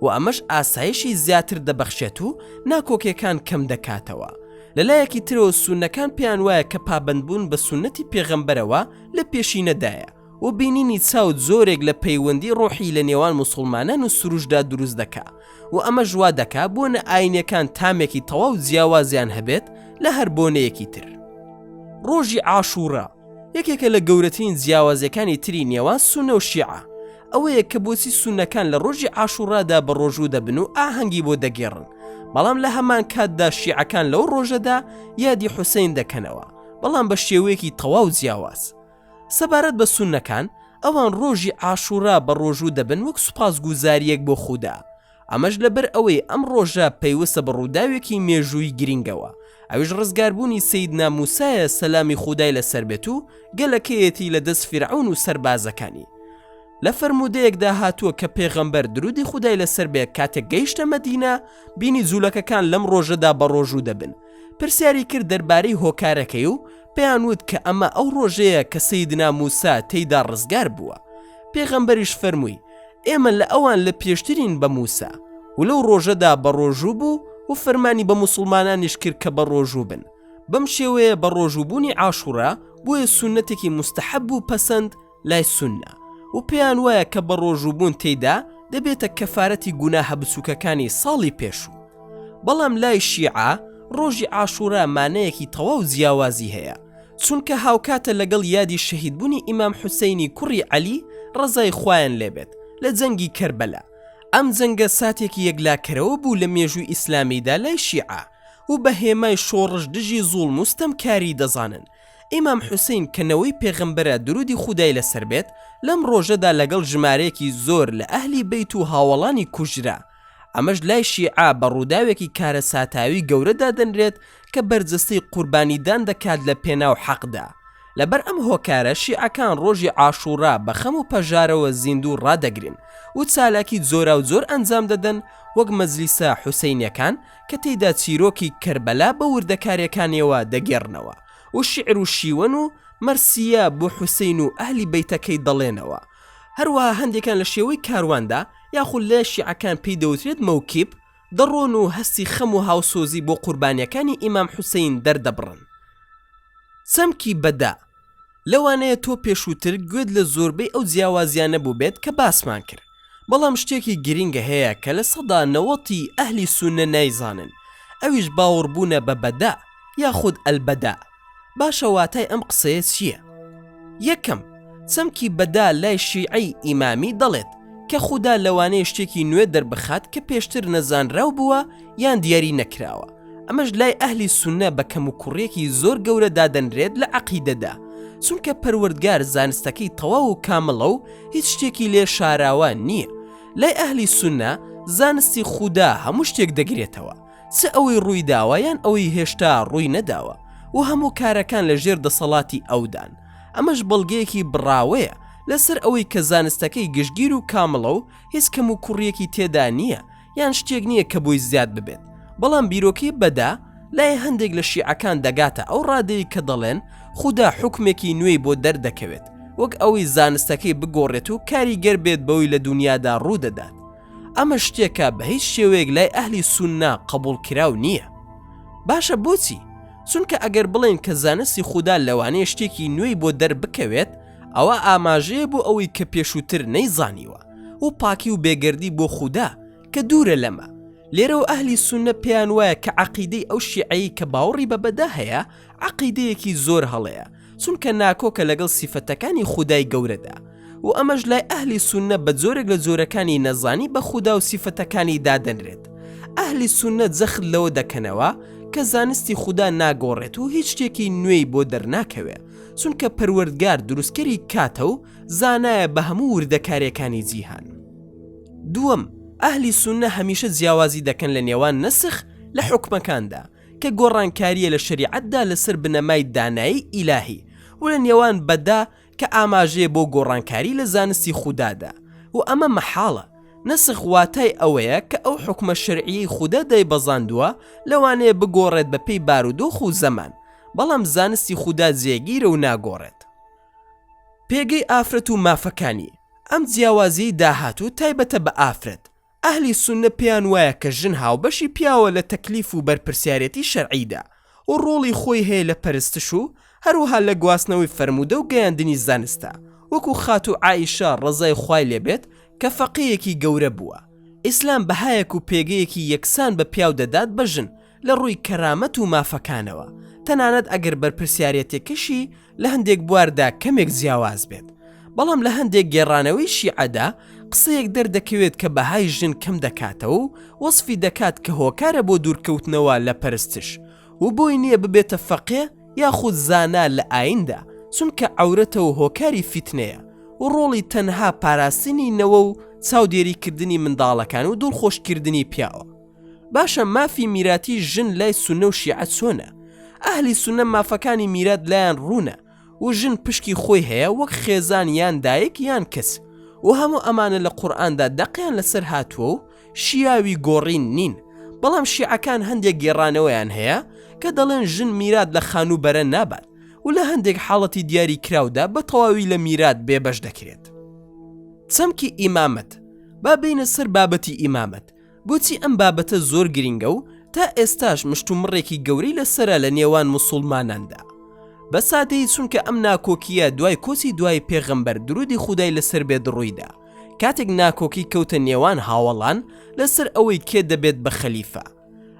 و ئەمەش ئاسایشی زیاتر دەبەخشێت و ناکۆکیەکان کەم دەکاتەوە. لەلایەکی ترەوە سوننەکان پێیان وایە کە پابەندبوون بە سوننەتی پێغەمبەرەوە لە پێشینەدایە و بینینی چاو جۆرێک لە پەیوەندی ڕۆحی لە نێوان موسوڵمانان و سروشتدا دروست دەکا و ئەمەش وا دەکا بۆنە ئاینیەکان تامێکی تەواو جیاوازیان هەبێت لە هەر بۆنەیەکی تر. ڕۆژی عاشوڕا یەکێکە لە گەورەترین جیاوازیەکانی تری نێوان سوننە و شیعە، ئەوەیە کە بۆچی سوننەکان لە ڕۆژی عاشوڕادا بە ڕۆژوو دەبن و ئاهەنگی بۆ دەگێڕن، بەڵام لە هەمان کاتدا شیعەکان لەو ڕۆژەدا یادی حوسەین دەکەنەوە، بەڵام بە شێوەیەکی تەواو جیاواز. سەبارەت بە سوننەکان، ئەوان ڕۆژی عاشوڕا بە ڕۆژوو دەبن وەک سوپاسگوزارییەک بۆ خودا، ئەمەش لەبەر ئەوەی ئەم ڕۆژە پەیوەستە بە ڕووداوێکی مێژوویی گرینگەوە، ئەویش ڕزگاربوونی سەیدنا موسایە سەلامی خودای لەسەر بێت و گەلەکەیەتی لە دەست فیرعەون و سەربازەکانی. لە فەرموودەیەکدا هاتووە کە پێغەمبەر درودی خودای لەسەر بێت کاتێک گەیشتە مەدینە بینی جوولەکەکان لەم ڕۆژەدا بەڕۆژوو دەبن، پرسیاری کرد دەربارەی هۆکارەکەی و پێیان وت کە ئەمە ئەو ڕۆژەیە کە سەیدنا موسا تێیدا ڕزگار بووە. پێغەمبەریش فەرمووی، ئێمە لە ئەوان لە پێشترین بە موسا، و لەو ڕۆژەدا بەڕۆژوو بوو و فەرمانی بە موسڵمانانیش کرد کە بەڕۆژوو بن. بەم شێوەیە بەڕۆژووبوونی عاشورا بووە سوننەتێکی موستەحەب و پەسەند لای سوننە، و پێیان وایە کە بەڕۆژووبوون تێیدا دەبێتە کەفارەتی گوناهە بچووکەکانی ساڵی پێشوو. بەڵام لای شیعە ڕۆژی عاشورا مانایەکی تەواو جیاوازی هەیە، چونکە هاوکاتە لەگەڵ یادی شەهیدبوونی ئیمام حوسەینی کوڕی عەلی ڕەزای خوایان لێبێت لە جەنگی کەربەلا، ئەم جەنگە ساتێکی یەکلاکەرەوە بوو لە مێژووی ئیسلامیدا لای شیعە و بە هێمای شۆڕش دژی زوڵم و ستەمکاری دەزانن. ئیمام حوسەین کە نەوەی پێغەمبەرە دروودی خودای لەسەر بێت لەم ڕۆژەدا لەگەڵ ژمارەیەکی زۆر لە ئەهلی بەیت و هاوەڵانی کوژرا، ئەمەش لای شیعە بە ڕووداوێکی کارەساتاوی گەورە دادەنرێت کە بەرجەستەی قوربانیدان دەکات لە پێناو حەقدا. لەبەر ئەم هۆکارە شیعەکان ڕۆژی عاشوڕا بە خەم و پەژارەوە زیندوو ڕادەگرن و چالاکی جۆراوجۆر ئەنجام دەدەن وەک مەجلیسە حوسەینیەکان کە تێیدا چیرۆکی کەربەلا بە وردەکاریەکانیەوە دەگێڕنەوە و شیعر و شیوەن و مەرسیە بۆ حوسەین و ئەهلی بەیتەکەی دەڵێنەوە. هەروەها هەندێکان لە شێوەی کارواندا یاخود لای شیعەکان پێی دەوترێت مەوکیب دەڕۆن و هەستی خەم و هاوسۆزی بۆ قوربانیەکانی ئیمام حوسەین دەردەبڕن. چەمکی بەدا، لەوانەیە تۆ پێشووتر گوێت لە زۆربەی ئەو جیاوازیانە بووبێت کە باسمان کرد، بەڵام شتێکی گرینگ هەیە کە لە سەدا نەوەتی ئەهلی سوننە نایزانن، ئەویش باوڕبوونە بە بەدا یاخود البداء. باشە واتای ئەم قسەیە چییە؟ یەکەم، چەمکی بەدا لای شیعەی ئیمامی دەڵێت کە خودا لەوانەیە شتێکی نوێ دەربخات کە پێشتر نەزانراو بووە یان دیاری نەکراوە، ئەمەش لای ئەهلی سوننە بە کەموکوڕیەکی زۆر گەورە دادەنرێت لە عەقیدەدا، چونکە پەروەردگار زانستەکەی تەواو و کامڵە و هیچ شتێکی لێ شاراوە نییە. لای ئەهلی سوننە زانستی خودا هەموو شتێک دەگرێتەوە، چ ئەوەی ڕووی داوە یان ئەوەی هێشتا ڕووی نەداوە و هەموو کارەکان لە ژێر دەسەڵاتی ئەودان، ئەمەش بەڵگەیەکی بڕاوەیە لەسەر ئەوەی کە زانستەکەی گشتگیر و کامڵە و هیچ کەموکوڕیەکی تێدا نییە یان شتێک نییە کە بۆی زیاد ببێت، بەڵام بیرۆکەی بەدا لای هەندێک لە شیعەکان دەگاتە ئەو ڕادەی کە دەڵێن خودا حوکمێکی نوێی بۆ دەردەکەوێت وەک ئەوەی زانستەکەی بگۆڕێت و کاریگەر بێت بەوەی لە دونیادا ڕوودەدات. ئەمە شتێکە بە هیچ شێوەیەک لای ئەهلی سوننە قبوڵکراو نییە. باشە بۆچی؟ چونکە ئەگەر بڵێین کە زانستی خودا لەوانەیە شتێکی نوێی بۆ دەربکەوێت، ئەوە ئاماژەیە بۆ ئەوەی کە پێشووتر نەیزانیوە و پاکی و بێگەردی بۆ خودا کە دوورە لەمە. لێرەوە ئەهلی سوننە پێیان وایە کە عەقیدەی ئەو شیعەیەی کە باوەڕی بە بەدا هەیە عەقیدەیەکی زۆر هەڵەیە، چونکە ناکۆکە لەگەڵ سیفەتەکانی خودای گەورەدا و ئەمەش لای ئەهلی سوننە بە جۆرێک لە جۆرەکانی نەزانی بە خودا و سیفەتەکانی دادەنرێت. ئەهلی سوننە جەخت لەوە دەکەنەوە کە زانستی خودا ناگۆڕێت و هیچ شتێکی نوێی بۆ دەرناکەوێ، چونکە پەروەردگار دروستکەری کاتە و زانایە بە هەموو وردەکاریەکانی جیهان. دووەم، ئەهلی سوننە هەمیشە جیاوازی دەکەن لە نێوان نەسخ لە حوکمەکاندا، کە گۆڕانکارییە لە شەریعەتدا لەسەر بنەمای دانایی ئیلاهی، و لە نێوان بەدا کە ئاماژەیە بۆ گۆڕانکاری لە زانستی خودادا، و ئەمە مەحاڵە. نەسخ واتای ئەوەیە کە ئەو حوکمە شەرعییەی خودا دایبەزاندووە لەوانەیە بگۆڕێت بەپێی بارودۆخ و زەمان، بەڵام زانستی خودا جێگیرە و ناگۆڕێت. پێگەی ئافرەت و مافەکانی، ئەم جیاوازییەی داهاتوو تایبەتە بە ئافرەت، ئەهلی سوننە پێیان وایە کە ژن هاوبەشی پیاوە لە تەکلیف و بەرپرسیارێتی شەرعیدا و ڕۆڵی خۆی هەیە لە پەرستش و هەروەها لە گواستنەوەی فەرموودە و گەیاندنی زانستە وەکو خاتوو عائیشە ڕەزای خوای لێ بێت کە فەقێیەکی گەورە بووە. ئیسلام بەهایەک و پێگەیەکی یەکسان بە پیاو دەدات بە ژن لە ڕووی کەرامەت و مافەکانەوە تەنانەت ئەگەر بەرپرسیارێتێکەشی لە هەندێک بواردا کەمێک جیاواز بێت، بەڵام لە هەندێک گێڕانەوەی شیعەدا قسەیەک دەردەکەوێت کە بەهای ژن کەم دەکاتەوە و وەسفی دەکات کە هۆکارە بۆ دوورکەوتنەوە لە پەرستش و بۆی نییە ببێتە فەقێ یاخود زانا لە ئاییندا چونکە عەورەتە و هۆکاری فیتنەیە و ڕۆڵی تەنها پاراستنی نەوە و چاودێریکردنی منداڵەکان و دڵخۆشکردنی پیاوە. باشە مافی میراتی ژن لای سوننە و شیعە چۆنە؟ ئەهلی سوننە مافەکانی میرات لایان ڕوونە و ژن پشکی خۆی هەیە وەک خێزان یان دایک یان کچ و هەموو ئەمانە لە قورئاندا دەقیان لەسەر هاتووە و شیاوی گۆڕین نین، بەڵام شیعەکان هەندێک گێڕانەوەیان هەیە کە دەڵێن ژن میرات لە خانووبەرە نابات و لە هەندێک حاڵەتی دیاری کراودا بە تەواوی لە میرات بێبەش دەکرێت. چەمکی ئیمامەت، با بێینە سەر بابەتی ئیمامەت، بۆچی ئەم بابەتە زۆر گرینگە و تا ئێستاش مشتومڕێکی گەورەی لەسەرە لە نێوان موسوڵماناندا؟ بە سادەیی چونکە ئەم ناکۆکییە دوای کۆچی دوایی پێغەمبەر درودی خودای لەسەر بێت ڕوویدا. کاتێک ناکۆکی کەوتە نێوان هاوەڵان لەسەر ئەوەی کێ دەبێت بە خەلیفە.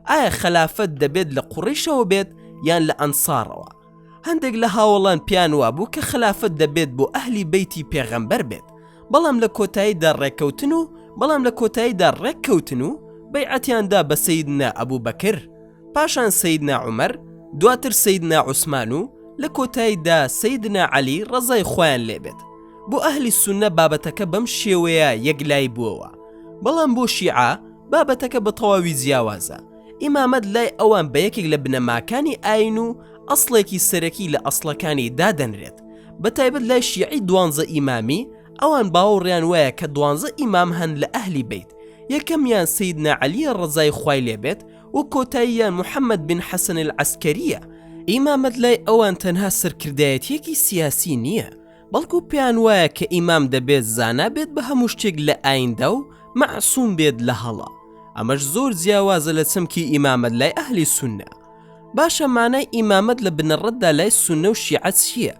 ئایا خەلافەت دەبێت لە قوڕەیشەوە بێت یان لە ئەنساڕەوە؟ هەندێک لە هاوەڵان پێیان وابوو کە خەلافەت دەبێت بۆ ئەهلی بەیتی پێغەمبەر بێت، بەڵام لە کۆتاییدا ڕێککەوتن و بەڵام لە کۆتاییدا ڕێککەوتن و بەیعەتیان دا بە سەیدنا ئەبوبەکر، پاشان سەیدنا عومەر، دواتر سەیدنا عوسمان و لە کۆتاییدا سەیدنا عەلی ڕەزای خوایان لێ بێت. بۆ ئەهلی سوننە بابەتەکە بەم شێوەیە یەکلایی بووەوە، بەڵام بۆ شیعە بابەتەکە بە تەواوی جیاوازە، ئیمامەت لای ئەوان بە یەکێک لە بنەماکانی ئایین و ئەسڵێکی سەرەکی لە ئەسڵەکانی دادەنرێت، بە تایبەت لای شیعەی دوانزە ئیمامی، ئەوان باوەڕیان وایە کە دوانزە ئیمام هەن لە ئەهلی بەیت، یەکەمیان سەیدنا عەلییە ڕەزای خوای لێ بێت و کۆتاییان محەمەد بن حەسەن العەسکەرییە. ئیمامەت لای ئەوان تەنها سەرکردایەتییەکی سیاسی نییە، بەڵکو پێیان وایە کە ئیمام دەبێت زانا بێت بە هەموو شتێک لە ئاییندا و مەعسوم بێت لە هەڵە، ئەمەش زۆر جیاوازە لە چەمکی ئیمامەت لای ئەهلی سوننە. باشە مانای ئیمامەت لە بنەڕەتدا لای سوننە و شیعە چییە؟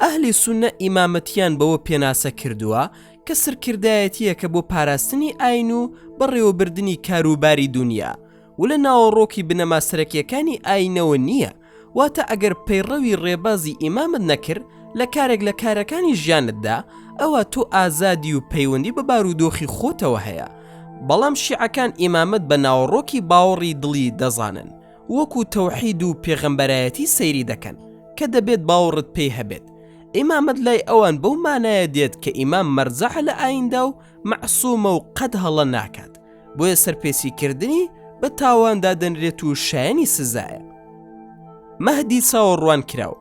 ئەهلی سوننە ئیمامەتیان بەوە پێناسە کردووە کە سەرکردایەتییەکە بۆ پاراستنی ئایین و بەڕێوەبردنی کاروباری دونیا و لە ناوەڕۆکی بنەما سەرەکییەکانی ئایینەوە نییە، واتە ئەگەر پەیڕەوی ڕێبازی ئیمامت نەکرد لە کارێک لە کارەکانی ژیانتدا ئەوا تۆ ئازادی و پەیوەندی بە بارودۆخی خۆتەوە هەیە، بەڵام شیعەکان ئیمامەت بە ناوەڕۆکی باوەڕی دڵی دەزانن وەکو تەوحید و پێغەمبەرایەتی سەیری دەکەن کە دەبێت باوەڕت پێی هەبێت، ئیمامەت لای ئەوان بەو مانایە دێت کە ئیمام مەرجەعە لە ئاییندا و مەعسومە و قەت هەڵە ناکات. بۆیە سەرپێچی کردنی بە تاوان دادەنرێت و شایەنی سزایە. مەهدی چاوەڕوان کراو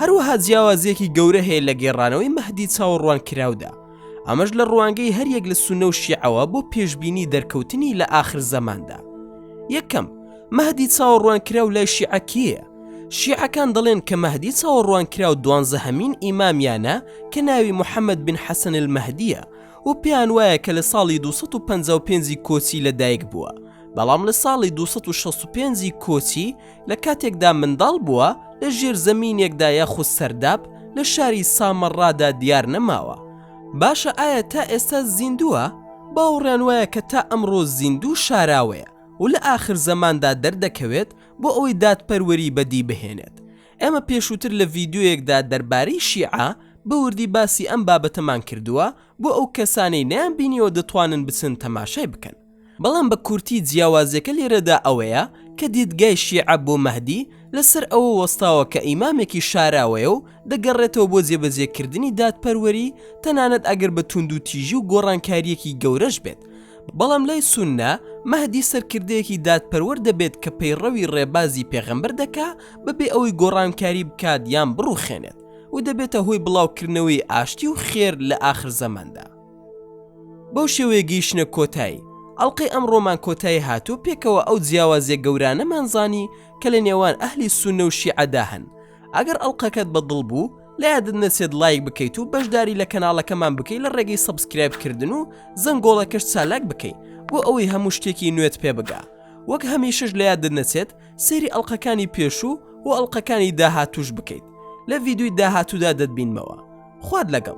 هەروەها جیاوازیەکی گەورە هەیە لە گێڕانەوەی مەهدی چاوەڕوان کراودا ئەمەش لە ڕوانگەی هەریەک لە سونە و شیعەوە بۆ پێشبینی دەرکەوتنی لە ئاخر زەماندا. یەکەم، مەهدی چاوەڕوان کراو لای شیعە کێیە؟ شیعەکان دەڵێن کە مەهدی چاوەڕوان کراو دوانزەهەمین ئیمامیانە کە ناوی محەممەد بن حەسەن المەهدیە و پێیان وایە کە لە ساڵی 255 ی کۆچی لە دایک بووە، بەڵام لە ساڵی 265 ی کۆچی لە کاتێکدا منداڵ بووە لە ژێر زەمینێکدا یاخود سەرداب لە شاری سامەڕادا دیار نەماوە. باشە ئایا تا ئێستا زیندووە؟ باوەڕیان وایە کە تا ئەمڕۆ زیندوو و شاراوەیە و لە ئاخر زەماندا دەردەکەوێت بۆ ئەوەی دادپەروەری بەدی بهێنێت. ئێمە پێشووتر لە ڤیدیۆیەکدا دەربارەی شیعە بە وردی باسی ئەم بابەتەمان کردووە، بۆ ئەو کەسانەی نەیانبینیوە دەتوانن بچن تەماشای بکەن. بەڵام بە کورتی جیاوازیەکە لێرەدا ئەوەیە کە دیدگای شیعە بۆ مەهدی لەسەر ئەوە وەستاوە کە ئیمامێکی شاراوەیە و دەگەڕێتەوە بۆ جێبەجێکردنی دادپەروەری تەنانەت ئەگەر بە توندوتیژی و گۆڕانکارییەکی گەورەش بێت، بەڵام لای سوننە مەهدی سەرکردەیەکی دادپەروەر دەبێت کە پەیڕەوی ڕێبازی پێغەمبەر دەکا بەبێ ئەوەی گۆڕانکاری بکات یان بڕوخێنێت و دەبێتە هۆی بڵاوکردنەوەی ئاشتی و خێر لە ئاخر زەماندا. بەو شێوەیە گەیشتنە کۆتایی ئەڵقەی ئەمڕۆمان کۆتایی هات و پێکەوە ئەو جیاوازیە گەورانەمان زانی کە لە نێوان ئەهلی سوننە و شیعەدا هەن. ئەگەر ئەڵقەکەت بە دڵ بوو لە یادت نەچێت ڵایک بکەیت و بەشداری لە کەناڵەکەمان بکەی لە ڕێگەی subscribe کردن و زەنگۆڵەکەش چالاک بکەی بۆ ئەوەی هەموو شتێکی نوێت پێ بگا وەک هەمیشەش لە یادت نەچێت سەیری ئەڵقەکانی پێشوو و ئەڵقەکانی داهاتووش بکەیت لە ڤیدیۆی داهاتوودا دەتبینمەوە خوات لەگەڵ.